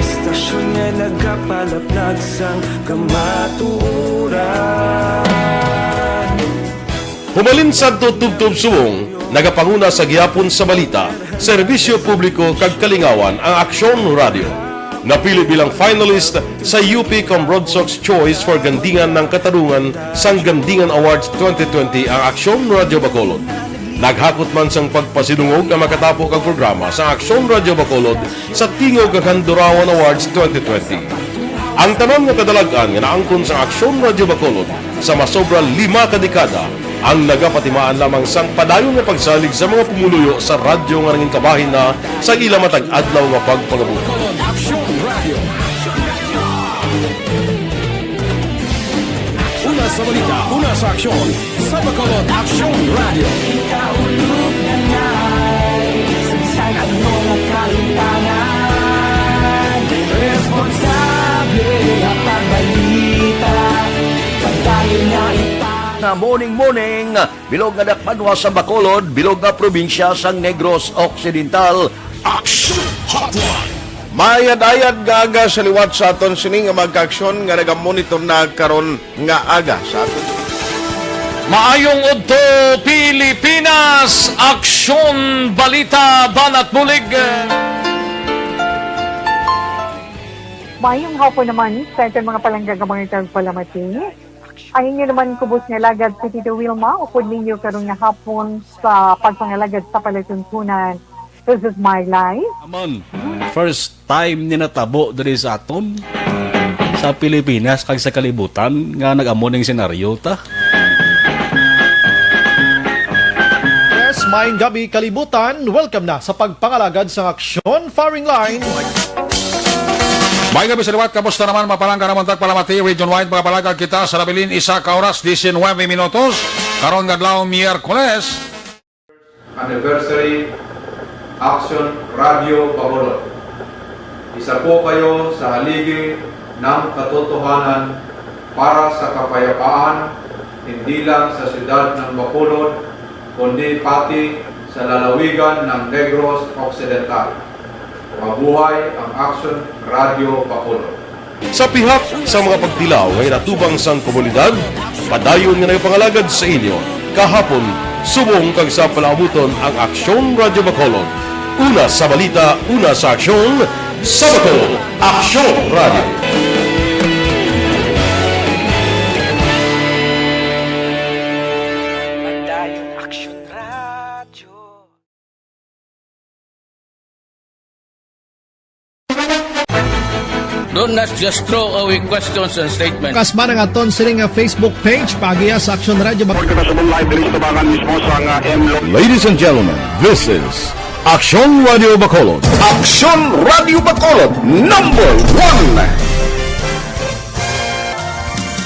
Istasyon nga nagapalaplag sang kamatuoran. Humalin sadto tubtob subong, nagapanguna sa gihapon sa balita, serbisyo publiko kag kalingawan ang Aksyon Radyo. Napili bilang finalist sa U P Comrodsox Choice for Gandingan ng Katarungan sang Gandingan Awards twenty twenty ang Aksyon Radyo Bacolod. Naghakot man sang pagpasidungog ang makatapo kag programa sa Aksyon Radyo Bacolod sa Tingog kag Handurawan Awards twenty twenty. Ang tanan nga kadalag-an nga naangkon sa Aksyon Radyo Bacolod sa masobra lima ka dekada ang nagapatimaan lamang sang padayon nga pagsalig sa mga pumuluyo sa radyo nga nangin kabahin na sa ila matag adlaw nga pagpangabuhi. Aksyon Radio. Una sa balita, una sa aksyon, sa Bacolod Aksyon Radio. Kita ulog na ngay, sansan ano nga kalimtangan. Responsable nga pagbalita, pagdayon nga ipang Nga morning, morning, bilog nga dakbanwa sa Bacolod, bilog nga probinsya sang Negros Occidental. Action Hotline. Mayad-ayad nga aga sa liwat sa aton sini nga mga kaaksyon nga nagamonitor na karon nga aga sa aton. Maayong udto, Pilipinas! Aksyon, balita, banat bulig! Maayong hapon naman sa aton mga palangga nga mga tagpalamati. Ang inyo naman kubos nga alagad si Tito Wilma, upod ninyo karon nga hapon sa pagpangalagad sa palatuntunan. This is my life. Amon, first time ni natabo diri sa aton, sa Pilipinas, kag sa kalibutan, nga nag-amo ning senaryo ta. Yes, maayong gabi, kalibutan. Welcome na sa pagpangalagad sang aksyon firing line. May gabi sa liwat, kamusta naman, mapalangga naman tagpalamati, region-wide, mga palagad kita sa nabilin, isa ka oras, diecinueve minutos, karon nga adlaw, Miyerkules. Anniversary, Action Radio Bacolod. Isa po kayo sa haligi ng katotohanan para sa kapayapaan, hindi lang sa siyudad ng Bacolod, kundi pati sa lalawigan ng Negros Occidental. Mabuhay ang Action Radio Bacolod. Sa pihak sa mga pagtilaw nga inatubang sang komunidad, padayon nga nagapangalagad sa inyo kahapon, subong kag sa palaabuton ang Aksyon Radio Bacolod. Una sa balita, una sa aksyon, sa Bacolod, Aksyon Radio. Padayon Aksyon Radio. Do not just throw away questions and statements. Kasman ang aton sini nga Facebook page, paagiya sa Aksyon Radio Bacolod. Kita sa live diri sa tabangan mismo sa nga M Lo- Ladies and gentlemen, this is Aksyon Radio Bacolod. Aksyon Radio Bacolod, number one.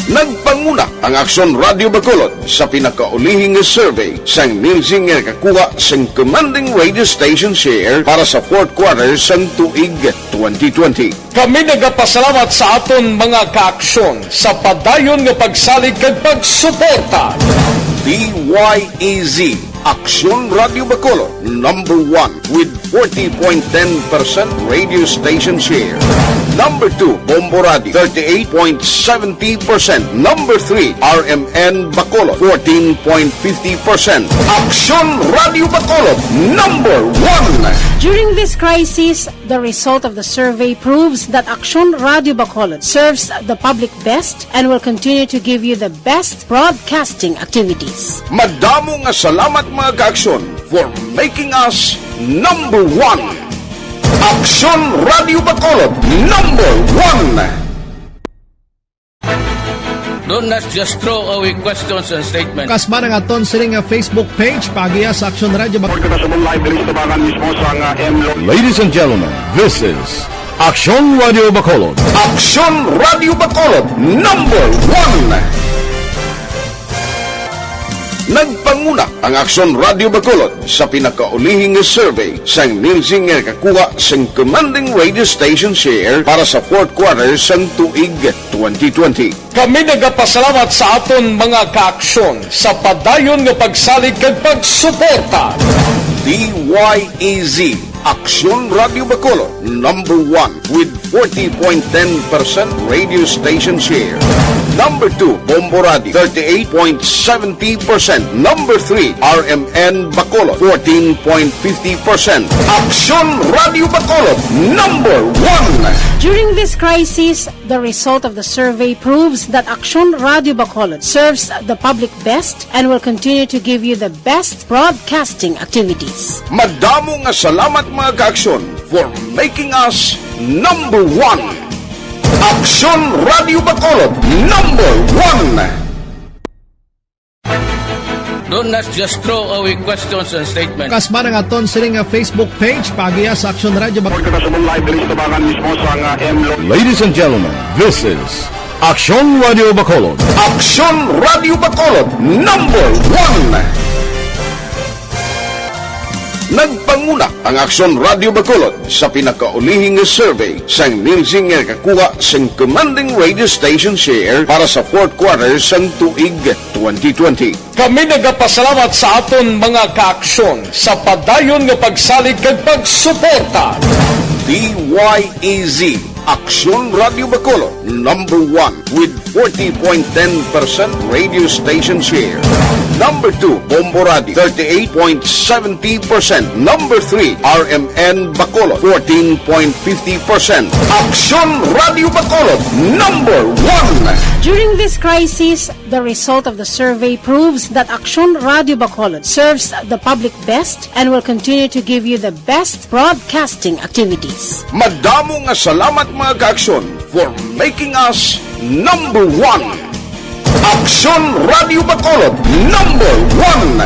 Nagpanguna ang Aksyon Radio Bacolod sa pinakaulihing nga survey sang Nielsen nga nakakuha sang commanding radio station share para sa fourth quarter sang tuig twenty twenty. Kami nagapasalamat sa aton mga kaaksyon sa padayon nga pagsalig kag pagsuporta. D Y E Z, Aksyon Radio Bacolod, number one with forty point ten percent radio station share. Number two, Bombo Radio, thirty-eight point seventy percent. Number three, R M N Bacolod, fourteen point fifty percent. Aksyon Radio Bacolod, number one. During this crisis, the result of the survey proves that Aksyon Radio Bacolod serves the public best and will continue to give you the best broadcasting activities. Madamo nga salamat, mga kaaksyon, for making us number one. Aksyon Radio Bacolod, number one. Do not just throw away questions and statements. Kasman ang aton sini nga Facebook page, paagiya sa Aksyon Radio Bacolod. Kita sa live diri sa tabangan mismo sa nga M Lo- Ladies and gentlemen, this is Aksyon Radio Bacolod. Aksyon Radio Bacolod, number one. Nagpanguna ang Aksyon Radio Bacolod sa pinakaulihing nga survey sang Nielsen nga nakakuha sang commanding radio station share para sa fourth quarter sang tuig twenty twenty. Kami nagapasalamat sa aton mga kaaksyon sa padayon nga pagsalig kag pagsuporta. D Y E Z, Aksyon Radio Bacolod, number one with forty point ten percent radio station share. Number two, Bombo Radio, thirty-eight point seventy percent. Number three, R M N Bacolod, fourteen point fifty percent. Aksyon Radio Bacolod, number one. During this crisis, the result of the survey proves that Aksyon Radio Bacolod serves the public best and will continue to give you the best broadcasting activities. Madamo nga salamat, mga kaaksyon, for making us number one. Aksyon Radio Bacolod, number one. Do not just throw away questions and statements. Kasman ang aton sini nga Facebook page, paagiya sa Aksyon Radio Bacolod. Kita sa live diri sa tabangan mismo sa nga M Lo- Ladies and gentlemen, this is Aksyon Radio Bacolod. Aksyon Radio Bacolod, number one. Nagpanguna ang Aksyon Radio Bacolod sa pinakaulihing survey sang Nielsen nga nakakuha sang commanding radio station share para sa fourth quarter sang tuig twenty twenty. Kami nagapasalamat sa aton mga kaaksyon sa padayon nga pagsalig kag pagsuporta. D Y E Z, Aksyon Radio Bacolod, number one with forty point ten percent radio station share. Number two, Bombo Radio, thirty-eight point seventy percent. Number three, R M N Bacolod, fourteen point fifty percent. Aksyon Radio Bacolod, number one. During this crisis, the result of the survey proves that Aksyon Radio Bacolod serves the public best and will continue to give you the best broadcasting activities. Madamo nga salamat, mga kaaksyon, for making us number one. Aksyon Radio Bacolod, number one.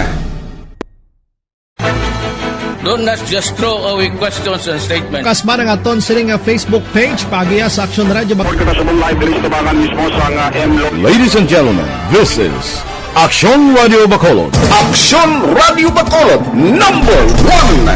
Don't not just throw away questions and statements. Kasman ang aton sining nga Facebook page, paagiha sa Aksyon Radio Bak- Pagkakasabong live diri sa tabangan mismo sa nga M Lo- Ladies and gentlemen, this is Aksyon Radio Bacolod. Aksyon Radio Bacolod, number one.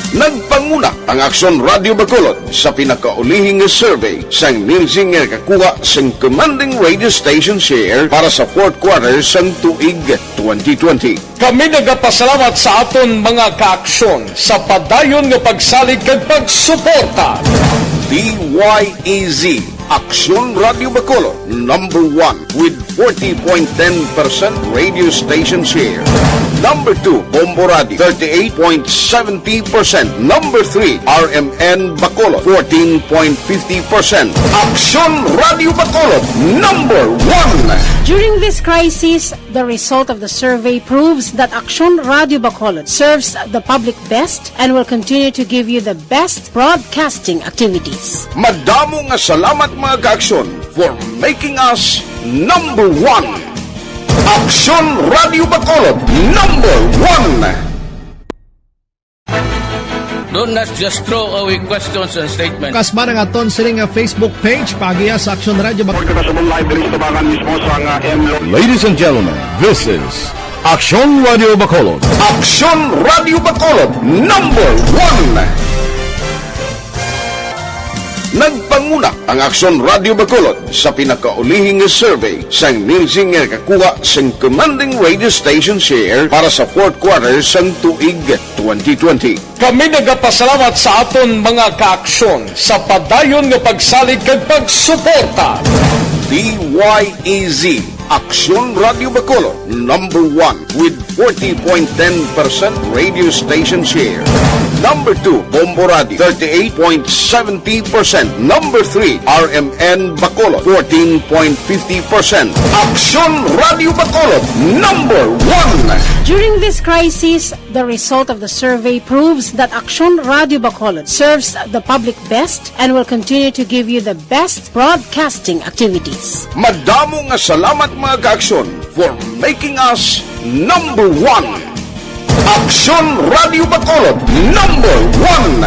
Nagpanguna ang Aksyon Radio Bacolod sa pinakaulihing survey sang Nielsen nga nakakuha sang commanding radio station share para sa fourth quarter sang tuig twenty twenty. Kami nagapasalamat sa aton mga kaaksyon sa padayon nga pagsalig kag pagsuporta. D Y E Z, Aksyon Radio Bacolod, number one with forty point ten percent radio station share. Number two, Bombo Radio, thirty-eight point seventy percent. Number three, R M N Bacolod, fourteen point fifty percent. Aksyon Radio Bacolod, number one. During this crisis, the result of the survey proves that Aksyon Radio Bacolod serves the public best and will continue to give you the best broadcasting activities. Madamo nga salamat, mga kaaksyon, for making us number one. Aksyon Radio Bacolod, number one. Don't not just throw away questions and statements. Kasman ang aton sining nga Facebook page, paagiha sa Aksyon Radio Bak- Pagkakasabong live diri sa tabangan mismo sa nga M Lo- Ladies and gentlemen, this is Aksyon Radio Bacolod. Aksyon Radio Bacolod, number one. Nagpanguna ang Aksyon Radio Bacolod sa pinakaulihing survey sang Nielsen nga nakakuha sang commanding radio station share para sa fourth quarter sang tuig twenty twenty. Kami nagapasalamat sa aton mga kaaksyon sa padayon nga pagsalig kag pagsuporta. D Y E Z, Aksyon Radio Bacolod, number one with forty point ten percent radio station share. Number two, Bombo Radio, thirty-eight point seventy percent. Number three, R M N Bacolod, fourteen point fifty percent. Aksyon Radio Bacolod, number one. During this crisis, the result of the survey proves that Aksyon Radio Bacolod serves the public best and will continue to give you the best broadcasting activities. Madamo nga salamat, mga kaaksyon, for making us number one. Aksyon Radio Bacolod, number one.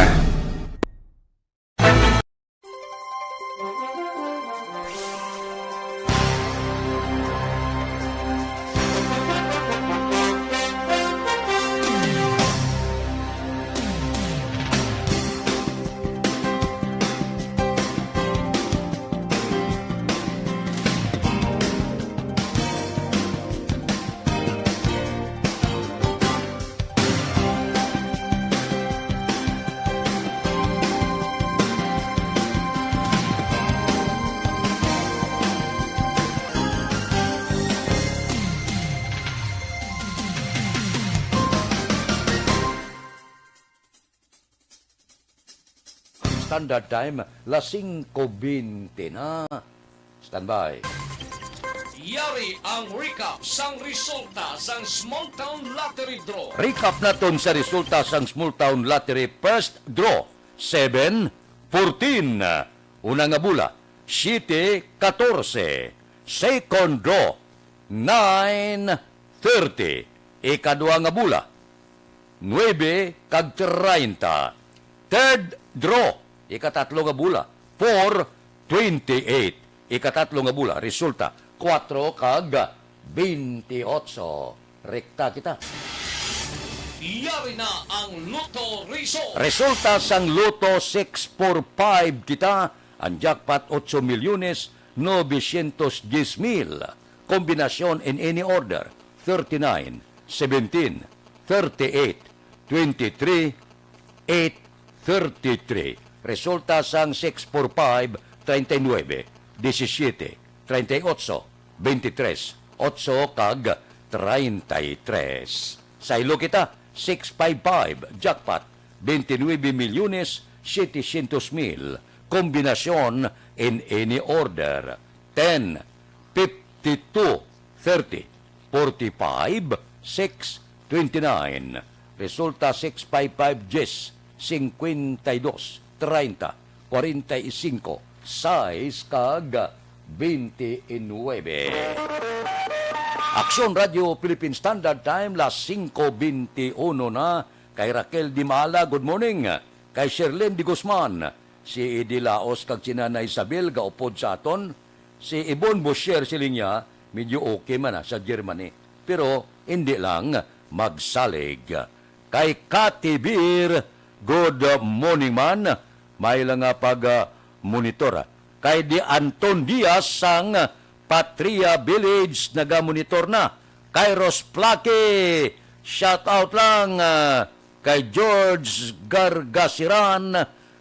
Standard Time, las singko bente na. Standby. Yari ang recap sang resulta sang Small Town Lottery Draw. Recap naton sa resulta sang Small Town Lottery First Draw, seven fourteen. Una nga bola, siete catorce. Second draw, nine thirty. Ikadua nga bola, nuebe kag treinta. Third draw, ikatatlo nga bola, four twenty-eight. Ikatatlo nga bola, resulta, kuwatro kag bentiocho. Rekta kita. Yari na ang Lotto Result. Resulta sang Lotto six four five kita, ang jackpot ocho milyones novecientos diez mil. Kombinasyon in any order, thirty-nine, seventeen, thirty-eight, twenty-three, eight thirty-three. Resulta sang six four five, treinta y nueve, diecisiete, treinta y ocho, veintitrés, ocho kag treinta y tres. Saylo kita, six five five, jackpot, veintinuebe milyones setecientos mil, kombinasyon in any order, ten, fifty-two, thirty, forty-five, six, twenty-nine. Resulta, six five five, diyes, cincuenta y dos, treinta, cuarenta y cinco, sais kag twenty-nine. Aksyon Radio Philippine Standard Time, las singko beintiuno na. Kay Raquel Dimala, good morning. Kay Sherlyn Di Guzman, si Idi Laos kag si Nanay Isabel gaupod sa aton. Si Ibon Bosher, siling niya, medyo okay man na sa Germany, pero hindi lang magsalig. Kay Kati Beer, good morning man. May lang nga pag, ah, monitor, ah. Kay Di Anton Diaz sang Patria Village, nagamonitor na. Kay Ros Plaki, shout out lang, ah, kay George Gargasiran,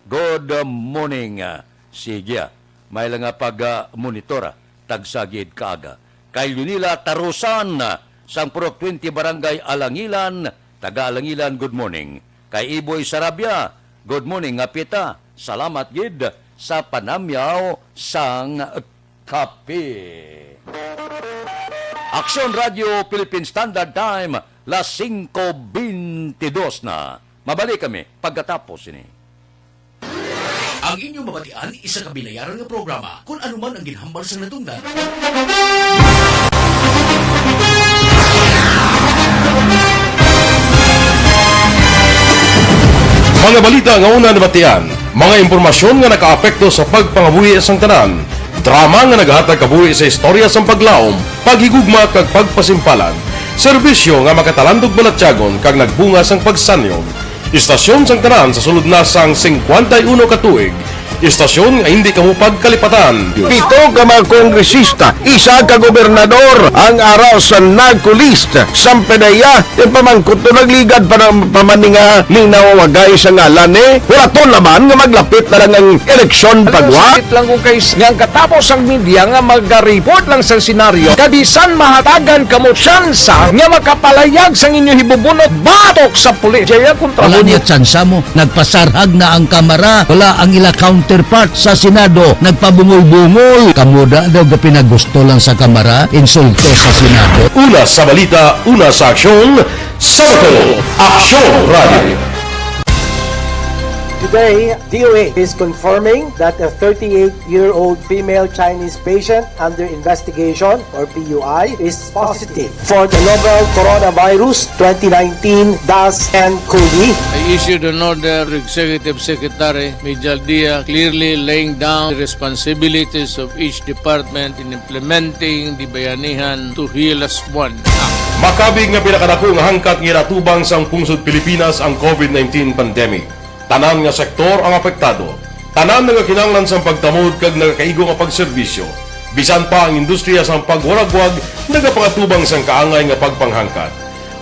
good morning. Sige, ah, may lang nga pag, ah, monitor, ah, tagsa gid kaaga. Kay Lunila Tarusan, ah, sang Purok twenty, Barangay Alangilan, taga Alangilan, good morning. Kay Iboy Sarabia, good morning, nga pita. Salamat gid sa panamyaw sang kape. Aksyon Radio Philippine Standard Time, las singko beintidos na. Mabalik kami pagkatapos ini. Ang inyong mabatian, isa ka binayaran nga programa. Kung ano man ang ginhambal sa nadunggan. Mga balita nga una nabatian, mga impormasyon nga nakaapekto sa pagpangabuhi sang tanan, drama nga nagahatag kabuhi sa istorya sang paglaom, paghigugma kag pagpasimpalan, serbisyo nga makatalandog balatyagon kag nagbunga sang pagsanyog. Istasyon sang tanan sa sulod na sang singkwenta y uno ka tuig. Istasyon nga hindi kamo pagkalipatan. Pito ka mga kongresista, isa ka gobernador ang ara sa NAGCOLEST. Sampay na iya, yung pamangkot to nagligad pa ng pamaninga, minaw wagay sa ngalan, eh. Wala to naman nga maglapit na lang ang eleksyon pagwa. Sakit lang kung kay nga ang katapos ang media nga magariport lang sa senaryo, kabisan mahatagan kamo tsansa nga makapalayag sang inyo hibubunot batok sa pulis. Jaya kontra Wala mo niya tsansa mo. Nagpasarhag na ang Kamara. Wala ang ila counterpart sa Senado. Nagpabungol-bungol. Kamo da daw gapinagusto lang sa Kamara, insulto sa Senado. Una sa balita, una sa aksyon, sa Bacolod, Aksyon Radio. Today, D O A is confirming that a thirty-eight-year-old female Chinese patient under investigation, or P U I, is positive for the novel coronavirus twenty nineteen dash N COVID. I issued an order to Executive Secretary Mijal Dia, clearly laying down the responsibilities of each department in implementing the Bayanihan to Heal As One Act. Makabig nga pinakadako nga hangkat nga ginatubang sang pungsod Pilipinas ang COVID nineteen pandemic. Tanan nga sektor ang apektado. Tanan nagakinahanglan sang pagtamod kag nagakaigo nga pagserbisyo. Bisan pa ang industriya sang pagwaragwag nagapangatubang sang kaangay nga pagpanghangkat.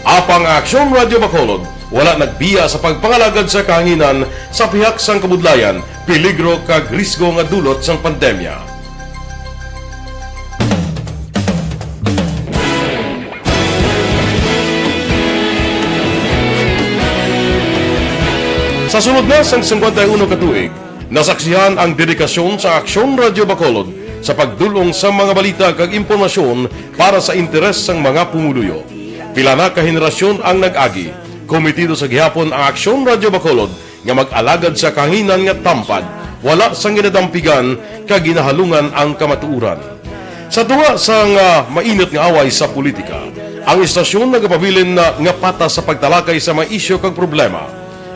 Apang ang Aksyon Radio Bacolod wala nagbiya sa pagpangalagad sa kahanginan sa pihak sang kabudlayan, peligro kag risgo nga dulot sang pandemya. Sa sulod na sang singkwenta y uno ka tuig, nasaksihan ang dedikasyon sa Aksyon Radio Bacolod sa pagdul-ong sa mga balita kag impormasyon para sa interes sang mga pumuluyo. Pila na ka henerasyon ang nag-agi, kometido sa gihapon ang Aksyon Radio Bacolod nga mag-alagad sa kahanginan nga tampad, wala sang ginadampigan kag ginahalungan ang kamatuoran. Sa tunga sang, ah, mainit nga away sa politika, ang istasyon nagapabilin na nga patas sa pagtalakay sa mga isyu kag problema.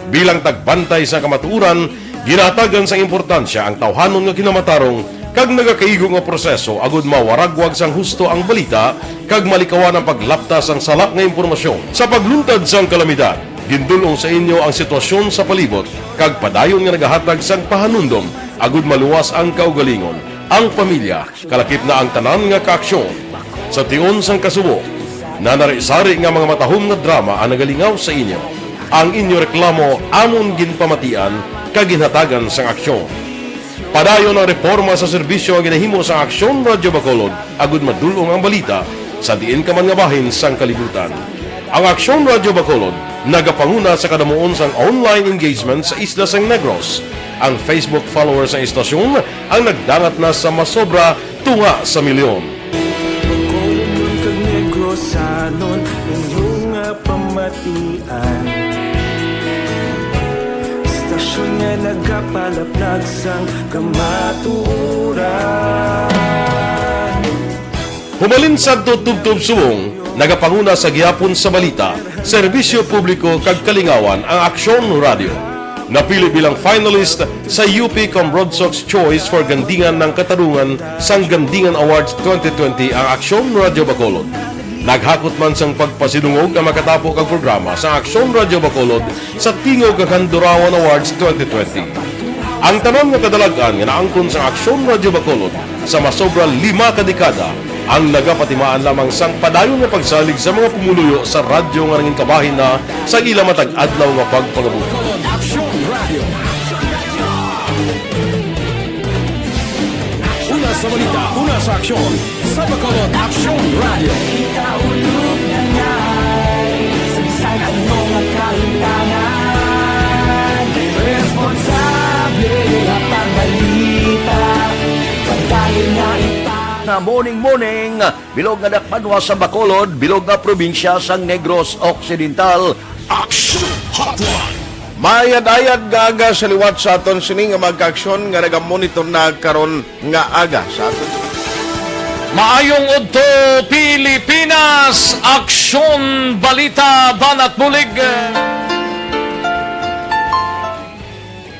Bilang tagbantay sa kamatuoran, ginahatagan sang importansya ang tawhanon nga kinamatarong kag nagakaigo nga proseso agud mawaragwag sang husto ang balita kag malikawan ang paglapta sang sala nga impormasyon. Sa pagluntad sang kalamidad, Gindul-ong sa inyo ang sitwasyon sa palibot kag padayon nga nagahatag sang pahanumdom agud maluwas ang kaugalingon, ang pamilya, kalakip na ang tanan nga kaaksyon. Sa tion sang kasubo, nanari-sari nga mga matahom nga drama ang nagalingaw sa inyo. Ang inyo reklamo amon ginpamatian kag ginhatagan sang aksyon. Padayon ang reporma sa serbisyo nga ginahimo sang Aksyon Radyo Bacolod agud madul-ong ang balita sa diin ka man nga bahin sang kalibutan. Ang Aksyon Radyo Bacolod nagapanguna sa kadamuon sang online engagement sa isla sang Negros. Ang Facebook followers sang istasyon ang nagdangat na sa masobra tunga sa milyon. Bacolod kag Negrosanon, inyo nga pamatian. Istasyon nga nagapalaplag sang kamatuoran. Humalin sadto tubtob subong, nagapanguna sa gihapon sa balita, serbisyo publiko kag kalingawan ang Aksyon Radyo. Napili bilang finalist sa U P Cambronsox Choice for Gandingan ng Katarungan sang Gandingan Awards twenty twenty ang Aksyon Radyo Bacolod. Naghakot man sang pagpasidungog ang makatapo kag programa sa Aksyon Radyo Bacolod sa Tingog kag Handurawan Awards twenty twenty. Ang tanan nga kadalag-an nga naangkon sang Aksyon Radyo Bacolod sa masobra lima ka dekada ang nagapatimaan lamang sang padayon nga pagsalig sa mga pumuluyo sa radyo nga nangin kabahin na sa ila matag adlaw nga pagpangabuhi. Bacolod Aksyon Radio. Una sa balita, una sa aksyon, sa Bacolod Aksyon Radio. Ikaulog na ngay, sa bisan ano nga kahitangan, responsable nga pagbalita, pagdahil nga ita- Nga morning, morning, bilog nga dakbanwa sa Bacolod, bilog nga probinsya sang Negros Occidental. Aksyon Hotline. Maayad-ayad nga aga sa liwat sa aton sini nga mga kaaksyon nga nagamonitor na karon nga aga sa aton. Maayong udto, Pilipinas! Aksyon, balita, banat bulig.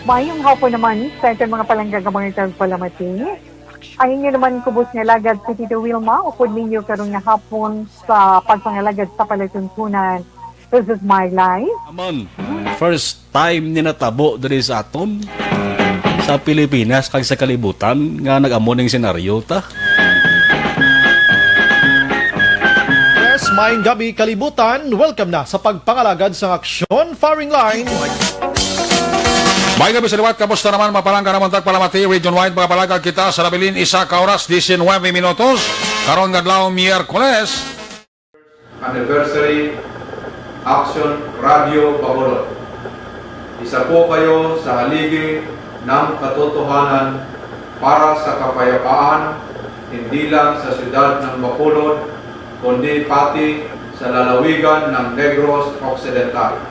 Maayong hapon naman sa aton mga palangga nga mga tagpalamati. Ang inyo naman kubos nga alagad si Tito Wilma, upod ninyo karon nga hapon sa pagpangalagad sa palatuntunan. This is my life. Aman, first time ni natabo diri sa aton, sa Pilipinas kag sa kalibutan nga nag-amo ning senaryo ta. Yes, maayong gabi, kalibutan. Welcome na sa pagpangalagad sang aksyon, firing line. May gabi sa liwat, kamusta naman, mga palangga namon tagpalamati, Region Wide, mga palangga kita sa nabilin, isa ka oras, diecinuebe minutos. Karon nga adlaw, Miyerkules. Anniversary Action Radio Bacolod. Isa po kayo sa haligi ng katotohanan para sa kapayapaan, hindi lang sa siyudad ng Bacolod, kundi pati sa lalawigan ng Negros Occidental.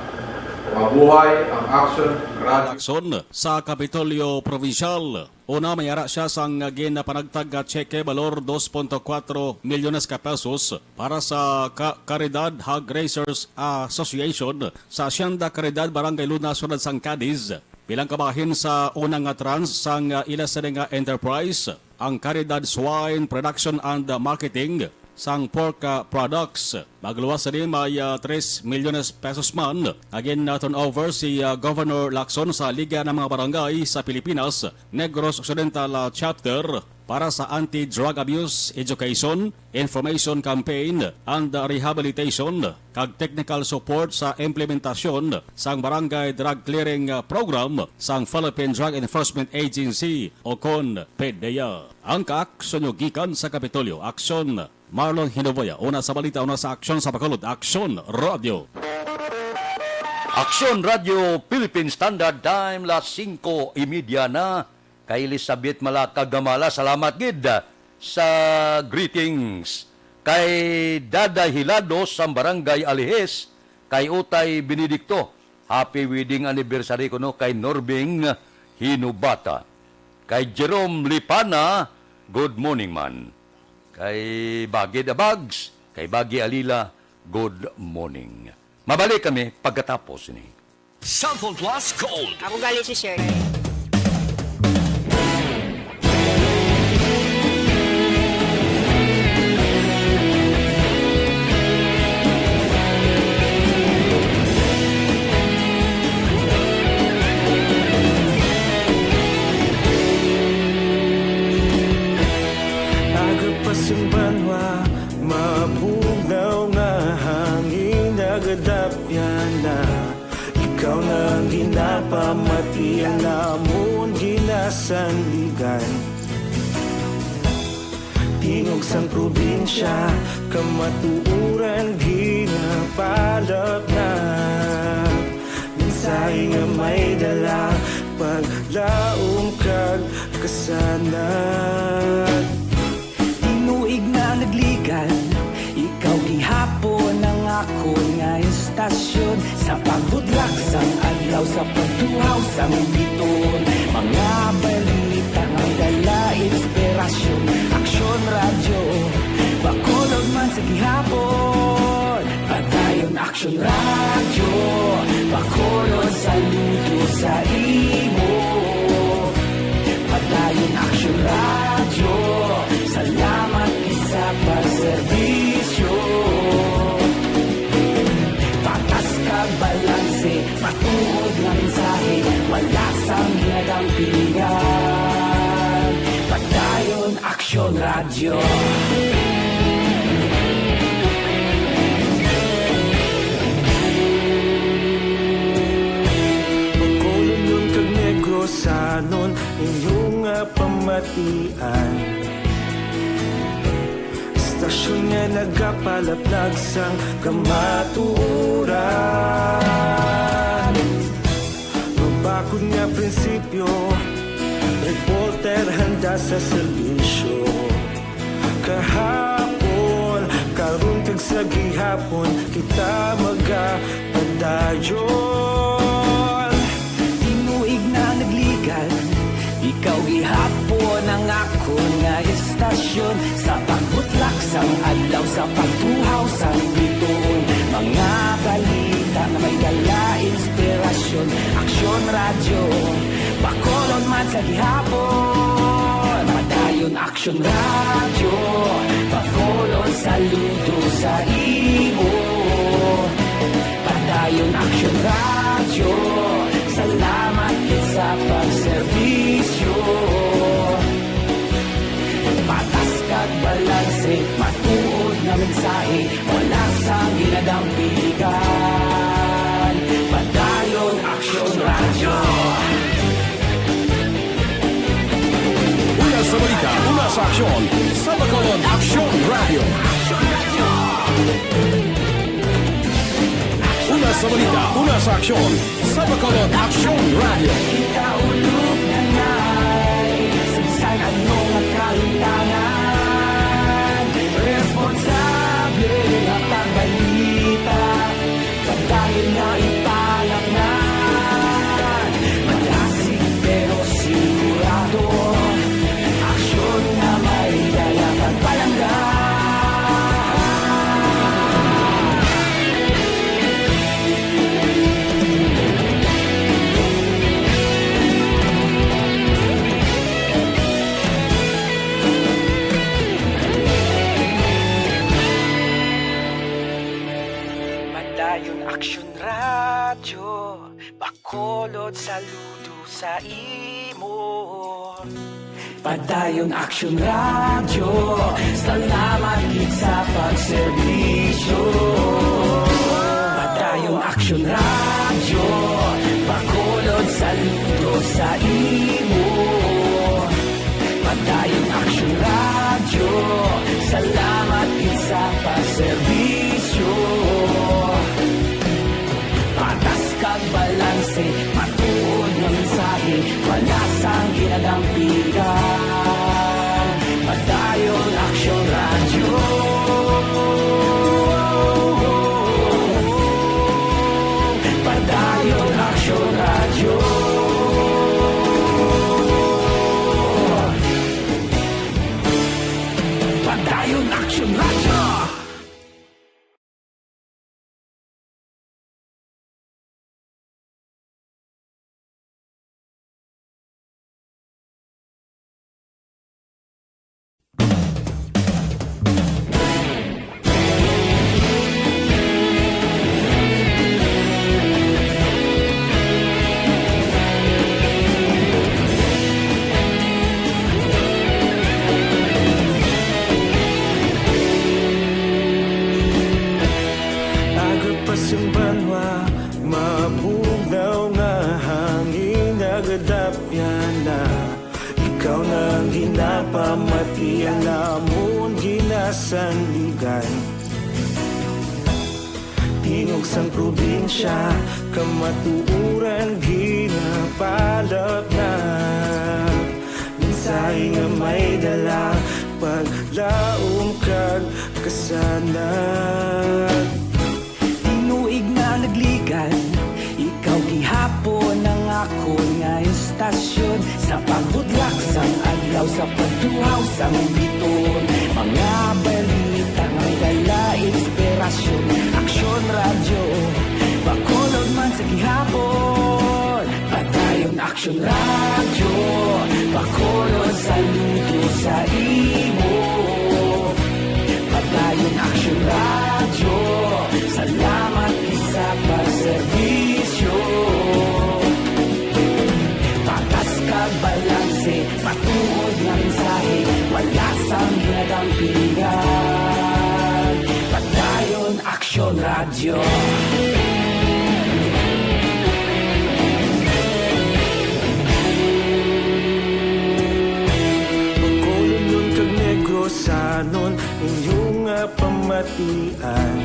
Mabuhay ang Action Radio. Aksyon sa Kapitolyo Provincial. Una, may ara siya sang ginapanagtag nga tseke balor dos punto kuwatro milyones ka pesos para sa ka-, Caridad Hog Raisers Association sa Hacienda Caridad, Barangay Luna, Siyudad sang Cadiz. Bilang kabahin sa una nga trans sang, ah, ila sini nga enterprise, ang Caridad Swine Production and Marketing sang pork, ah, products. Magluwas sini may, ah, tres milyones pesos man nga gin-, ah, turnover si, ah, Governor Lacson sa Liga ng mga Barangay sa Pilipinas, Negros Occidental, ah, Chapter para sa anti-drug abuse education, information campaign, and rehabilitation, kag technical support sa implementasyon sang Barangay Drug Clearing, ah, Program sang Philippine Drug Enforcement Agency o kon PDEA. Ang kaakso nyo gikan sa Kapitolyo, Aksyon, Marlon Hinoboya, una sa balita, una sa aksyon sa Bacolod, Aksyon Radio. Aksyon Radio Philippine Standard Time, las singko y media na. Kay Elizabeth Malacag Gamala, salamat gid sa greetings. Kay Dada Hilado sa Barangay Alihes, kay Utay Benedicto, happy wedding anniversary kuno kay Norbing Hinubata. Kay Jerome Lipana, good morning man. Kay Bagi Dabags, kay Bagi Alila, good morning. Mabalik kami pagkatapos ni Cellphone Plus Gold. Ako gali si Sherry. Banwa, mabugnaw nga hangin nagadapyan na. Ikaw na ang ginapamati, ang amon ginasandigan. Tingog sang probinsya, kamatuoran ginapalapnag. Mensahe nga may dala, paglaom kag kasanag. Tinuig na nagligan, ikaw gihapon ang akon nga istasyon. Sa pagbudlak sang adlaw, sa pagtuhaw sang biton, mga balita nga dala inspirasyon. Aksyon Radyo, Bacolod man sa gihapon. Padayon Aksyon Radyo, Bacolod, saludo sa imo. Padayon Aksyon Radyo, salamat gid sa pagserbisyo. Patas kag balanse, matuod nga mensahe, wala sang ginadampigan. Padayon Aksyon Radyo. Bacolodnon kag Negrosanon, inyo nga pamatian. Istasyon nga nagapalaplag sang kamatuoran. Mabakod nga prinsipyo, reporter handa sa serbisyo. Kahapon, karon kag sa gihapon, kita magapadayon. Tinuig na nagligan, ikaw gihapon ang akon nga istasyon. Sa pagbutlak sang adlaw, sa pagtuhaw sang bituon, mga balita nga may dala inspirasyon. Aksyon Radyo, Bacolod man sa gihapon. Padayon Aksyon Radyo, Bacolod, saludo sa imo. Padayon Aksyon Radyo, salamat gid sa pagserbisyo. Patas kag balanse, matuod nga mensahe, wala sang ginadampigan. Padayon Aksyon Radyo. Una sa balita, una sa aksyon, sa Bacolod Aksyon Radyo. Una sa balita, una sa aksyon, sa Bacolod Aksyon Radyo. Kita ulog na nay, sa ano nga kahimtangan, responsable nga pagbalita. Padayon nga ipalapngan, malasig pero sigurado. Aksyon nga may dala kag palangga. Padayon Aksyon Radyo, Bacolod, saludo sa imo. Padayon Aksyon Radyo, salamat gid sa pagserbisyo. Padayon Aksyon Radyo, Bacolod, saludo sa imo. Padayon Aksyon Radyo, salamat gid sa pagserbisyo. Patas kag balanse, matuod nga mensahe, wala sang ginadampigan. Padayon Aksyon Radyo. Padayon Aksyon Radyo. Padayon Aksyon Radyo. Sanligan. Tingog sang probinsya, kamatuoran ginapalapnag. Mensahe nga may dala, paglaom kag kasanag. Tinuig na nagligan, ikaw gihapon ang akon nga istasyon. Sa pagbutlak sang adlaw, sa pagtuhaw sang biton, mga balita nga may dala inspirasyon. Aksyon Radyo, Bacolod man sa gihapon. Padayon Aksyon Radyo, Bacolod, saludo sa imo. Padayon Aksyon Radyo, salamat gid sa pagserbisyo. Patas kag balanse, matuod nga mensahe, wala sang ginadampigan. Padayon Aksyon Radyo. Bacolodnon kag Negrosanon, inyo nga pamatian.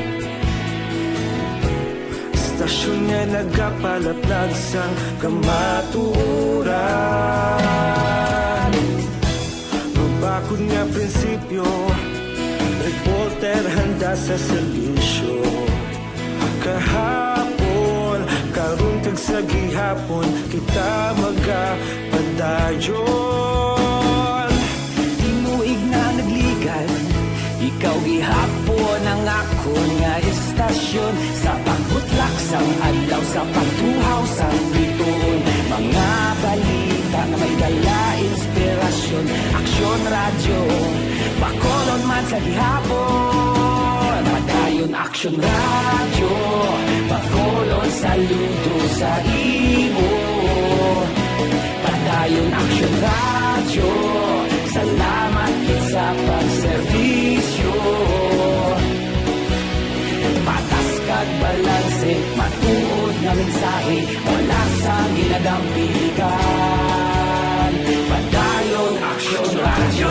Istasyon nga nagapalaplag sang kamatuoran. Mabakod nga prinsipyo, reporter handa sa serbisyo. Kahapon, karon kag sa gihapon, kita magapadayon. Tinuig na nagligan, ikaw gihapon ang akon nga istasyon. Sa pagbutlak sang adlaw, sa pagtuhaw sang bituon, mga balita nga may dala inspirasyon. Aksyon Radyo, Bacolod man sa gihapon. Padayon Aksyon Radyo, Bacolod, saludo sa imo. Padayon Aksyon Radyo, salamat gid sa pagserbisyo. Patas kag balanse, matuod nga mensahe, wala sang ginadampigan. Padayon Aksyon Radyo.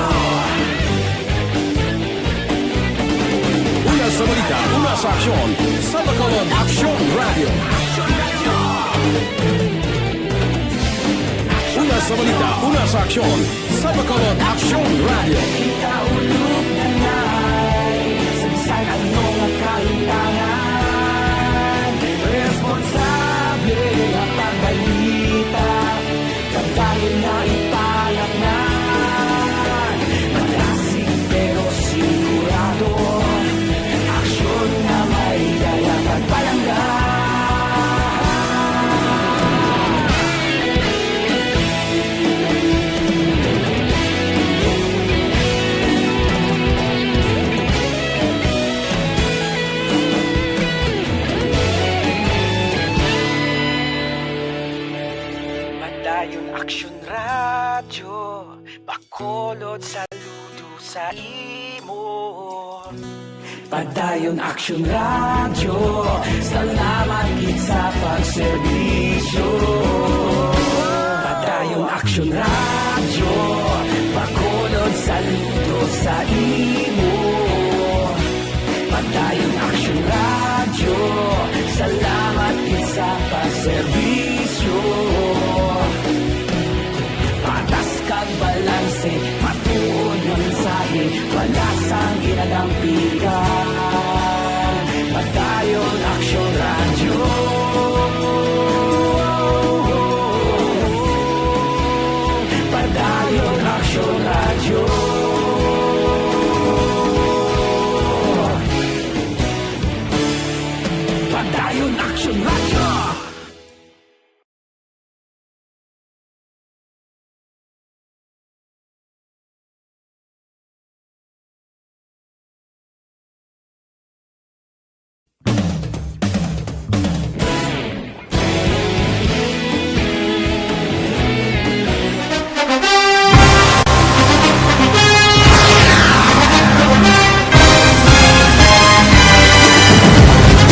Una sa balita, una sa aksyon, sa Bacolod Aksyon Radyo. Una sa balita, una sa aksyon, sa Bacolod Aksyon Radyo. Kita ulog na nai, sa bisan ano nga kahitangan, responsable nga pagbalita, kag dayon na ipalapngan. Malasig pero sigurado, aksyon nga may dala kag palangga. Padayon Aksyon Radyo, Bacolod, saludo sa imo. Padayon Aksyon Radyo, salamat gid sa pagserbisyo. Padayon Aksyon Radyo, Bacolod, saludo sa imo. Padayon Aksyon Radyo, salamat gid sa pagserbisyo. Patas kag balanse, matuod nga mensahe, wala sang ginadampigan. Padayon Aksyon Radyo. Padayon Aksyon Radyo. Padayon Aksyon Radyo.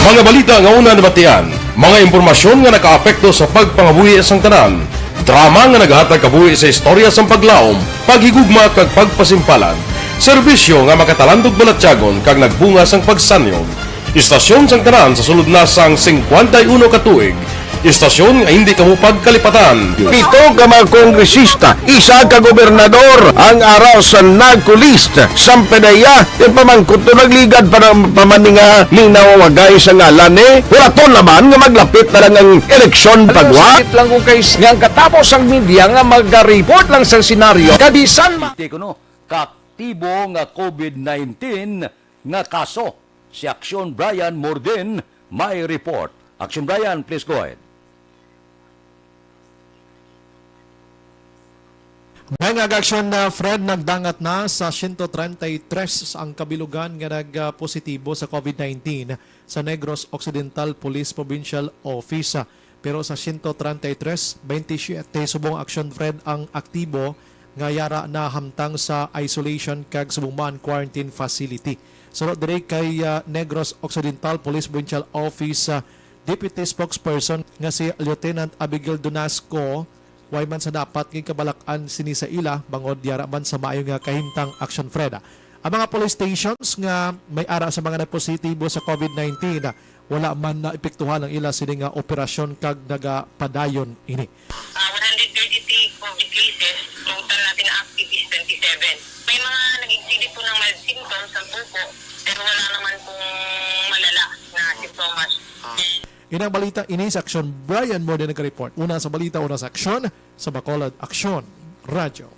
Mga balita nga una nabatian, mga impormasyon nga nakaapekto sa pagpangabuhi sang tanan, drama nga naghatag kabuhi sa istorya sang paglaom, paghigugma kag pagpasimpalan. Serbisyo nga makatalandog balatyagon kag nagbunga sang pagsanyog. Istasyon sang tanan sa sulod na sang singkwenta y uno ka tuig. Istasyon nga hindi kamo pagkalipatan. Pito ka mga kongresista, isa ka gobernador ang ara sa NAGCO list. Sampedeya, yung pamangkot to nagligad pa ng pamaninga linawagay sa ngalan eh. Wala to naman nga maglapit na lang ang eleksyon pagwa. Sakit lang kung kay nga ang katapos ang media nga mag-report lang sa senaryo. Kabisan ma- Te kuno, kaaktibo nga COVID nineteen nga kaso. Si Aksyon Brian Morden may report. Aksyon Brian, please go ahead. May nga aksyon na, Fred, nagdangat na sa siyento treinta y tres ang kabilugan nga nagpositibo sa COVID nineteen sa Negros Occidental Police Provincial Office. Pero sa siyento treinta y tres, twenty-siete subong aksyon, Fred, ang aktibo nga yara na hamtang sa isolation kag subong man quarantine facility. Suno diri kay, ah, Negros Occidental Police Provincial Office, ah, Deputy Spokesperson nga si Lieutenant Abigail Donasco, way man sa dapat nga kabalak-an sini sa ila bangod yara man sa maayo nga kahimtang aksyon, Fred. Ang mga police stations nga may ara sa mga nagpositibo sa COVID nineteen, wala man naepektuhan ang ila sini nga operasyon kag nagapadayon ini. Ah, one hundred thirty-three COVID cases, total natin na active is twenty-seven. May mga nag-exhibit po ng mild symptoms, sampu po, pero wala naman pong malala na sintomas. Inang balita ini sa Aksyon, Brian Morden nag-report. Una sa balita, una sa aksyon, sa Bacolod Aksyon Radyo.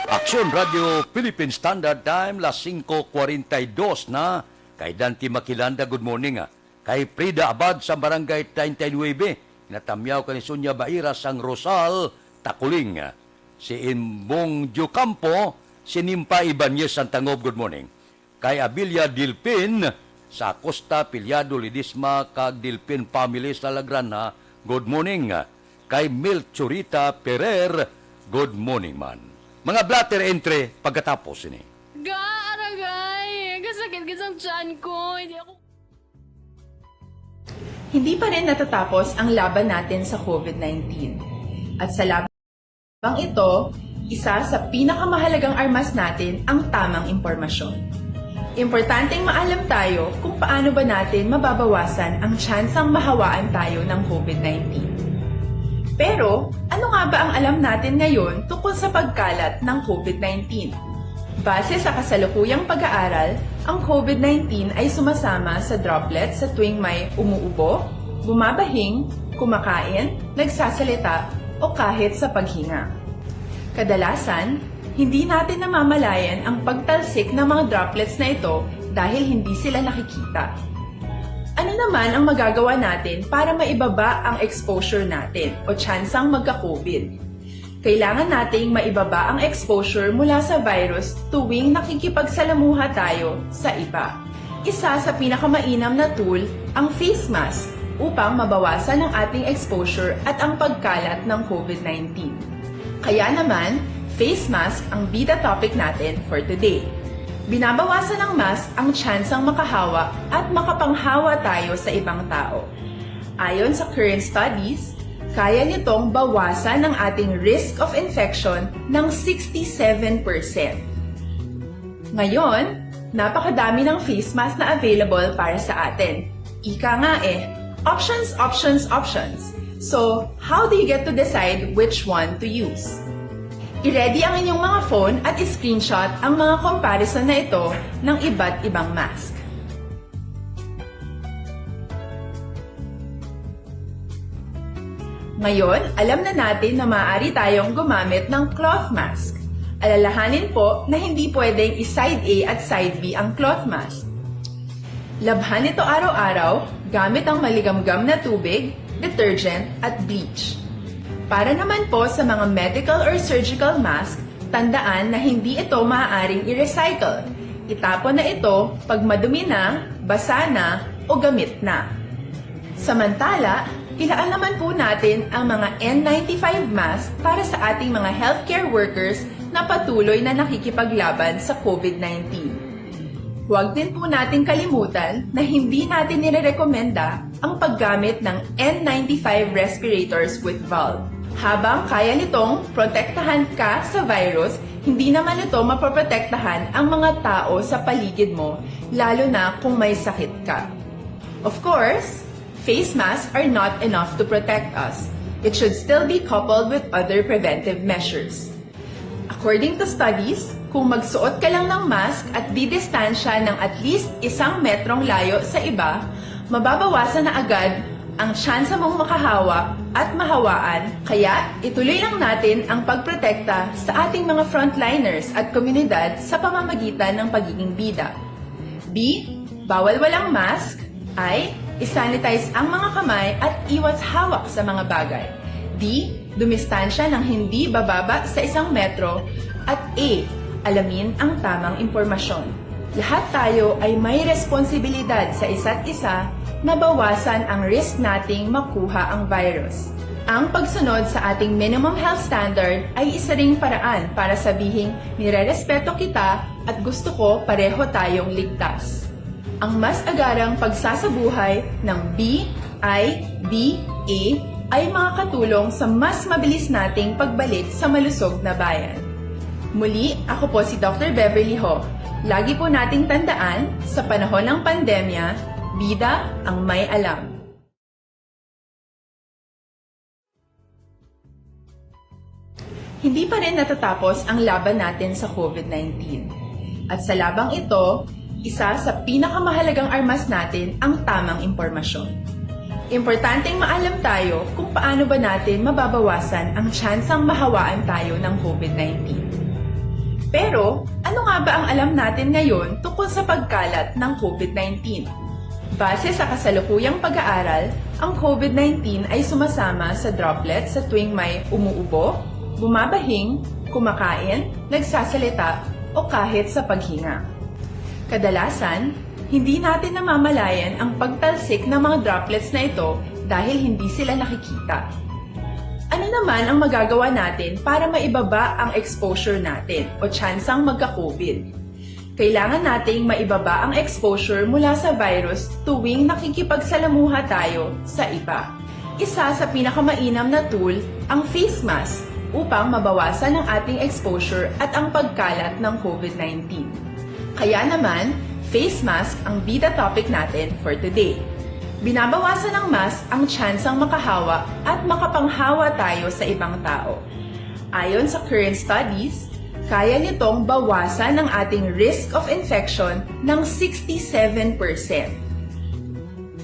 Aksyon Radyo Philippine Standard Time, las singko kwarenta y dos na. Kay Dante Makilanda, good morning, ah. Kay Frida Abad sa Barangay treinta y nueve, natamyaw kay Sonia Baira sang Rosal, Takuling. Si Imbong Diocampo, si Nimpa Ibanez sang Tangob, good morning. Kay Abilia Dilpin sa Acosta, Piliado, Ledesma, kag Dilpin family sa Lagranha, good morning. Kay Melchorita Perer, good morning man. Mga blotter entry pagkatapos ini. Ga, aragay! Kasakit gid sang tiyan ko. Hindi ako Hindi pa rin natatapos ang laban natin sa COVID nineteen. At sa labang ito, isa sa pinakamahalagang armas natin ang tamang impormasyon. Importanteng maalam tayo kung paano ba natin mababawasan ang tsansang mahawaan tayo ng COVID nineteen. Pero, ano nga ba ang alam natin ngayon tungkol sa pagkalat ng COVID nineteen? Base sa kasalukuyang pag-aaral, ang COVID nineteen ay sumasama sa droplets sa tuwing may umuubo, bumabahing, kumakain, nagsasalita, o kahit sa paghinga. Kadalasan, hindi natin namamalayan ang pagtalsik ng mga droplets na ito dahil hindi sila nakikita. Ano naman ang magagawa natin para maibaba ang exposure natin o tsansang magka-COVID? Kailangan nating maibaba ang exposure mula sa virus tuwing nakikipagsalamuha tayo sa iba. Isa sa pinakamainam na tool ang face mask upang mabawasan ang ating exposure at ang pagkalat ng COVID nineteen. Kaya naman, face mask ang bida topic natin for today. Binabawasan ng mask ang tsansang makahawa at makapanghawa tayo sa ibang tao. Ayon sa current studies, kaya nitong bawasan ang ating risk of infection ng sixty-seven percent. Ngayon, napakadami ng face mask na available para sa atin. Ika nga eh, options, options, options. So, how do you get to decide which one to use? I-ready ang inyong mga phone at i-screenshot ang mga comparison na ito ng iba't ibang mask. Ngayon, alam na natin na maaari tayong gumamit ng cloth mask. Alalahanin po na hindi pwedeng i-side A at side B ang cloth mask. Labhan ito araw-araw gamit ang maligamgam na tubig, detergent, at bleach. Para naman po sa mga medical or surgical mask, tandaan na hindi ito maaaring i-recycle. Itapon na ito pag madumi na, basa na, o gamit na. Samantala, ilaan naman po natin ang mga N ninety-five mask para sa ating mga healthcare workers na patuloy na nakikipaglaban sa COVID nineteen. Huwag din po natin kalimutan na hindi natin nirerekomenda ang paggamit ng N ninety-five respirators with valve. Habang kaya nitong protektahan ka sa virus, Hindi naman ito mapoprotektahan ang mga tao sa paligid mo, lalo na kung may sakit ka. Of course, face masks are not enough to protect us. It should still be coupled with other preventive measures. According to studies, kung magsuot ka lang ng mask at didistansya ng at least isang metrong layo sa iba, mababawasan na agad ang tsansa mong makahawa at mahawaan, kaya ituloy lang natin ang pagprotekta sa ating mga frontliners at komunidad sa pamamagitan ng pagiging bida. B, bawal walang mask. I, isanitize ang mga kamay at iwas hawak sa mga bagay. D, dumistansya ng hindi bababa sa isang metro. At E, alamin ang tamang impormasyon. Lahat tayo ay may responsibilidad sa isa't isa na bawasan ang risk nating makuha ang virus. Ang pagsunod sa ating minimum health standard ay isa ring paraan para sabihing nirerespeto kita at gusto ko pareho tayong ligtas. Ang mas agarang pagsasabuhay ng B I B A ay makakatulong sa mas mabilis nating pagbalik sa malusog na bayan. Muli, ako po si Doctor Beverly Ho. Lagi po nating tandaan, sa panahon ng pandemya, bida ang may alam. Hindi pa rin natatapos ang laban natin sa COVID nineteen. At sa labang ito, isa sa pinakamahalagang armas natin ang tamang impormasyon. Importanteng maalam tayo kung paano ba natin mababawasan ang tsansang mahawaan tayo ng COVID nineteen. Pero, ano nga ba ang alam natin ngayon tungkol sa pagkalat ng COVID nineteen? Base sa kasalukuyang pag-aaral, ang COVID nineteen ay sumasama sa droplets sa tuwing may umuubo, bumabahing, kumakain, nagsasalita, o kahit sa paghinga. Kadalasan, hindi natin namamalayan ang pagtalsik ng mga droplets na ito dahil hindi sila nakikita. Ano naman ang magagawa natin para maibaba ang exposure natin o tsansang magka-COVID? Kailangan nating maibaba ang exposure mula sa virus tuwing nakikipagsalamuha tayo sa iba. Isa sa pinakamainam na tool ang face mask upang mabawasan ang ating exposure at ang pagkalat ng COVID nineteen. Kaya naman, face mask ang bida topic natin for today. Binabawasan ng mask ang tsansang makahawa at makapanghawa tayo sa ibang tao. Ayon sa current studies, kaya nitong bawasan ang ating risk of infection ng sixty-seven percent.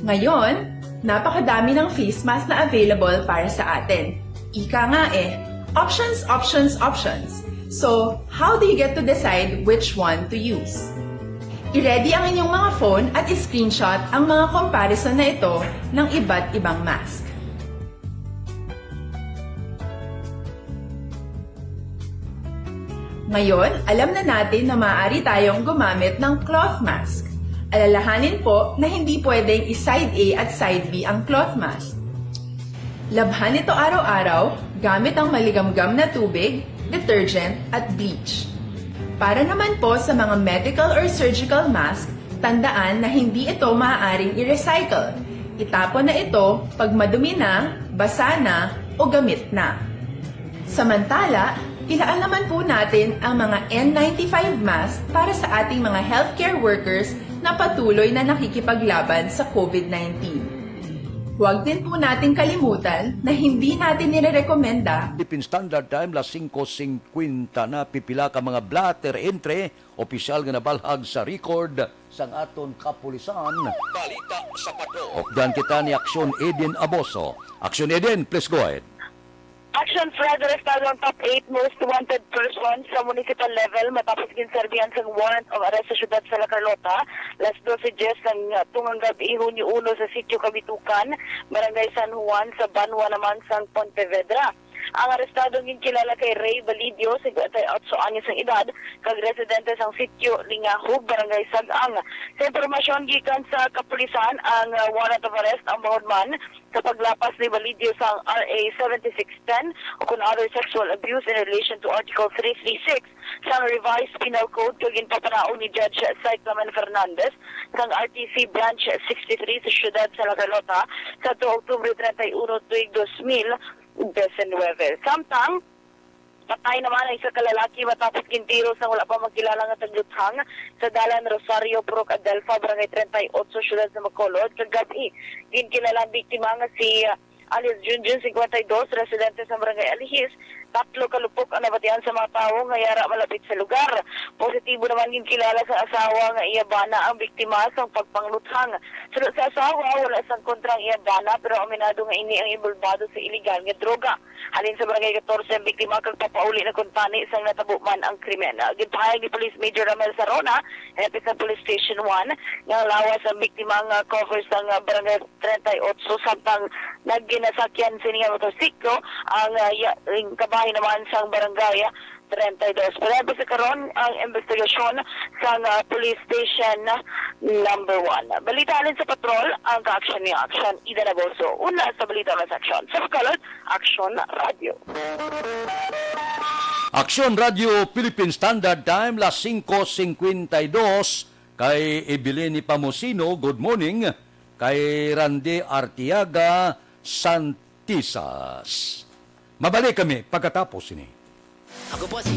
Ngayon, napakadami ng face mask na available para sa atin. Ika nga eh, options, options, options. So, how do you get to decide which one to use? I-ready ang inyong mga phone at i-screenshot ang mga comparison na ito ng iba't ibang mask. Ngayon, alam na natin na maaari tayong gumamit ng cloth mask. Alalahanin po na hindi pwedeng i-side A at side B ang cloth mask. Labhan ito araw-araw gamit ang maligamgam na tubig, detergent, at bleach. Para naman po sa mga medical or surgical mask, tandaan na hindi ito maaaring i-recycle. Itapon na ito pag madumi na, basa na, o gamit na. Samantala, ilaan naman po natin ang mga N ninety-five mask para sa ating mga healthcare workers na patuloy na nakikipaglaban sa COVID nineteen. Huwag din po nating kalimutan na hindi natin nirerekomenda Philippine Standard Time, las singko singkwenta na, pipila ka mga blotter entry, opisyal nga nabalhag sa record sang aton kapulisan. Balita sa Pato. Updan kita ni Aksyon Eden Aboso. Aksyon Eden, please go ahead. Action, Fred, arestado ang top eight most wanted person sa municipal level matapos ginserbihan sang warrant of arrest sa siyudad sa La Carlota, las dose diez sang tungang gab-i, Hunyo uno, sa Sitio Kabitukan, Barangay San Juan, sa banwa naman sang Pontevedra. Ang arestado ang ginkilala kay Ray Balidio, cincuenta y ocho anyos ang edad, kag residente sang Sitio Lingahog, Barangay Sag-ang. Sa impormasyon gikan sa kapulisan, ang, ah, warrant of arrest ang bangod man sa paglapas ni Balidio sang R A seventy-six ten o kon other sexual abuse in relation to Article three three six sang Revised Penal Code kag ginpapanaog ni Judge Cyclamen Fernandez sang R T C Branch sixty-three sa siyudad sa La Carlota sa Oktubre treinta y uno tuig dos mil diecinuebe. Samtang Patay naman ang isa ka lalaki matapos gintiro sang wala pa makilala nga tagluthang sa Dalan Rosario, Purok Adelfa, Barangay treinta y ocho, Siyudad sa Bacolod, kagab-i. Ginkilala ang biktima nga si, ah, alias Junjun, cincuenta y dos, residente sa Barangay Alihis. Tatlo ka lupok ang nabatian sa mga tawo nga yara malapit sa lugar. Positibo naman ginkilala sa asawa nga iya bana ang biktima sang pagpangluthang. Suno sa asawa, wala sang kontra ang iya bana, pero aminado nga ini ang inbolbado sa iligal nga droga. Halin sa Barangay catorce ang biktima kag papauli na kuntani sang natabo man ang krimen. Ginpahayag ni Police Major Ramel Sarona, hepe sa Police Station one, nga ang lawas sang biktima nga cover sang Barangay treinta y ocho, samtang nagginasakyan sini nga motorsiklo ang, ah, ya-, ang kabahin naman sang Barangay treinta y dos. Padayon pa sa karon ang investigasyon sang, ah, Police Station number one. Balita halin sa patrol, ang kaaksyon ni Aksyon Ida Naboso. Una sa balita, mas aksyon sa Bacolod, Aksyon Radio. Aksyon Radio Philippine Standard Time, las singko singkwenta y dos. Kay Evelyn Pamusino, good morning. Kay Randy Artiaga Santisas. Mabalik kami pagkatapos ini. Ako po si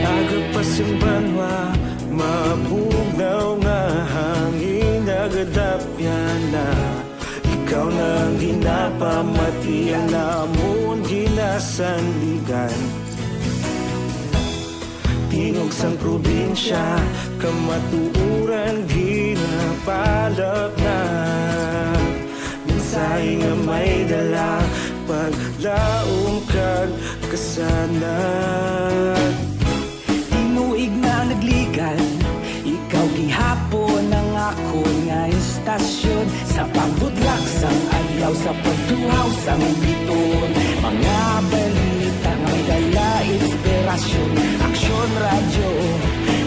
Aga pa sing banwa, mabugnaw nga hangin nagadapyan na. Ikaw na ang ginapamati, ang amon ginasandigan. Tingog sang probinsya, kamatuoran ginapalapnag. Mensahe nga may dala, paglaom kag kasanag. Tinuig na nagligad, ikaw gihapon ang akon nga istasyon. Sa pagbudlak sang adlaw, sa pagtuhaw sang biton, mga balita nga may dala inspirasyon. Aksyon Radyo,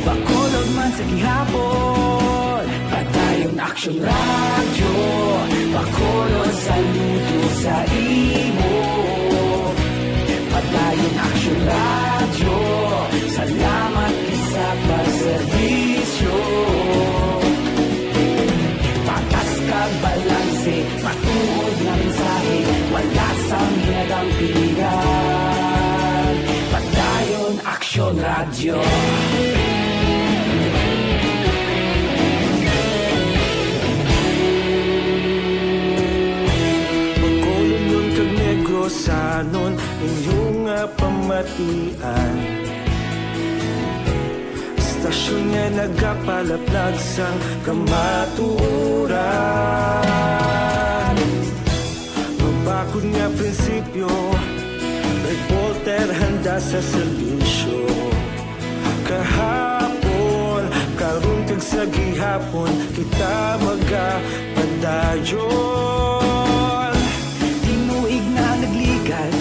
Bacolod man sa gihapon. Padayon Aksyon Radyo, Bacolod, saludo sa imo. Padayon Aksyon Radyo, salamat gid sa pagserbisyo. Patas kag balanse, matuod nga mensahe, wala sang ginadampigan. Padayon Aksyon Radyo. Bacolodnon kag Negrosanon, inyo nga pamatian. Istasyon nga nagapalaplag sang kamatuoran. Mabakod nga prinsipyo, reporter handa sa serbisyo. Kahapon, karon kag sa gihapon, kita magapadayon. Tinuig na nagligad,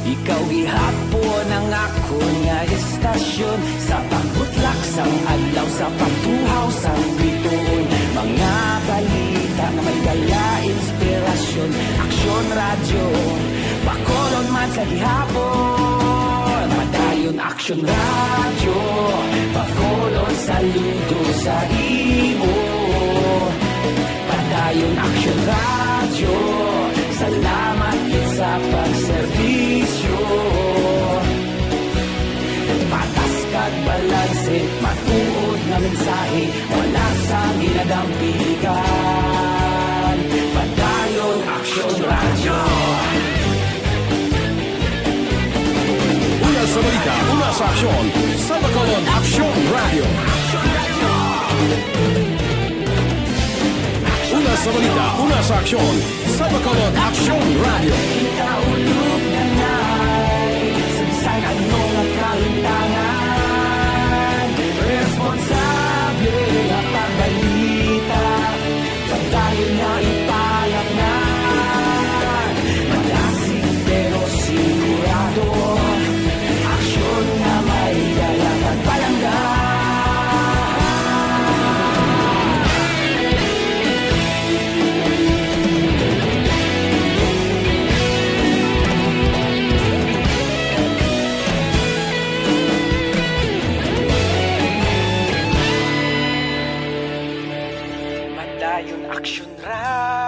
ikaw gihapon ang akon nga istasyon. Sa pagbutlak sang adlaw, sa pagtuhaw sang bituon, mga balita nga may dala inspirasyon. Aksyon Radyo, Bacolod man sa gihapon. Padayon Aksyon Radyo, Bacolod, saludo sa imo. Padayon Aksyon Radyo, salamat gid sa pagserbisyo. Patas kag balanse, matuod nga mensahe, wala sang ginadampigan. Padayon Aksyon Radyo. Una sa balita, una sa aksyon, sa Bacolod Aksyon Radyo. Una sa balita, una sa aksyon, sa Bacolod Aksyon Radyo. Kita ulog na nai, sa bisan ano nga kahimtangan, responsable nga pagbalita, padayon nga ipalapngan. Malasig pero sigurado, aksyon nga may dala kag palangga.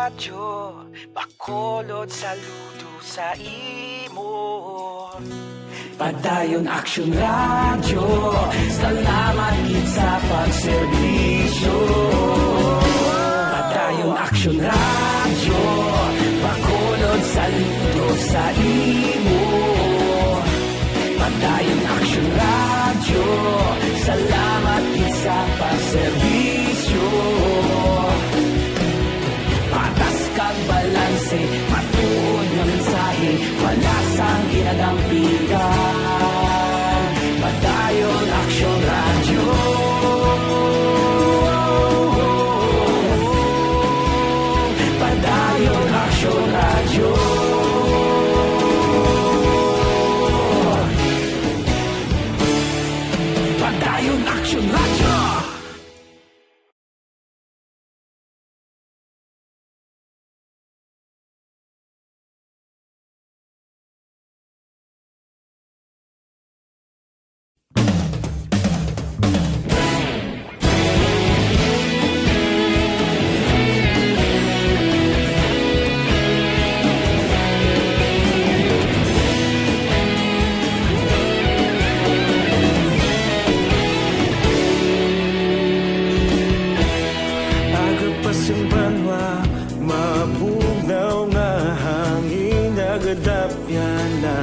Radyo Bacolod, saludo sa imo. Padayon Aksyon Radyo, salamat gid sa pagserbisyo. Padayon Aksyon Radyo, Bacolod, saludo sa imo. Padayon Aksyon Radyo, salamat gid sa pagserbisyo. Patas kag balanse, matuod nga mensahe, wala sang ginadampigan. Padayon Aksyon Radyo. Padayon Aksyon Radyo. Padayon Aksyon Radyo. Aga pa sing banwa, mabugnaw nga hangin nagadapyan na.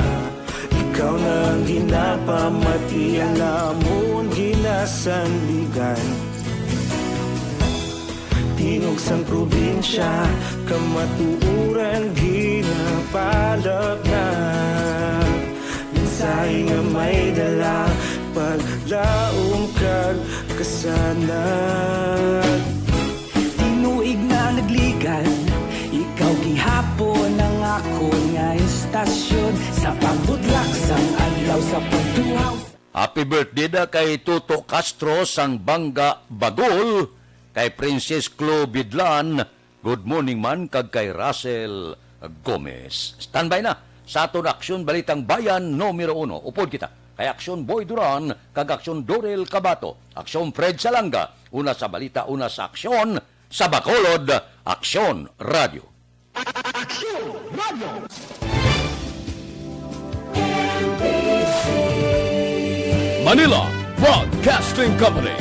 Ikaw na ang ginapamati, ang amon ginasandigan. Tingog sang probinsya, kamatuoran ginapalapnag. Mensahe nga may dala, paglaom kag kasanag. Tinuig na nagligan, ikaw gihapon ang akon nga estasyon. Sa pagbudlak sang adlaw, sa pagtuhaw. Happy birthday da kay Toto Castro sang Banga, Bagol, kay Princess Clo Bidlan, good morning man, kag kay Russell Gomez. Standby na sa aton Aksyon Balitang Bayan numero uno. Upod kita kay Aksyon Boy Duran kag Aksyon Dorel Cabato, Aksyon Fred Salanga, una sa balita, una sa aksyon, sa Bacolod, Aksyon Radio. Aksyon Radio. Manila Broadcasting Company.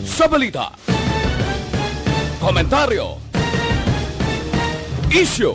Sa balita, komentaryo, isyu,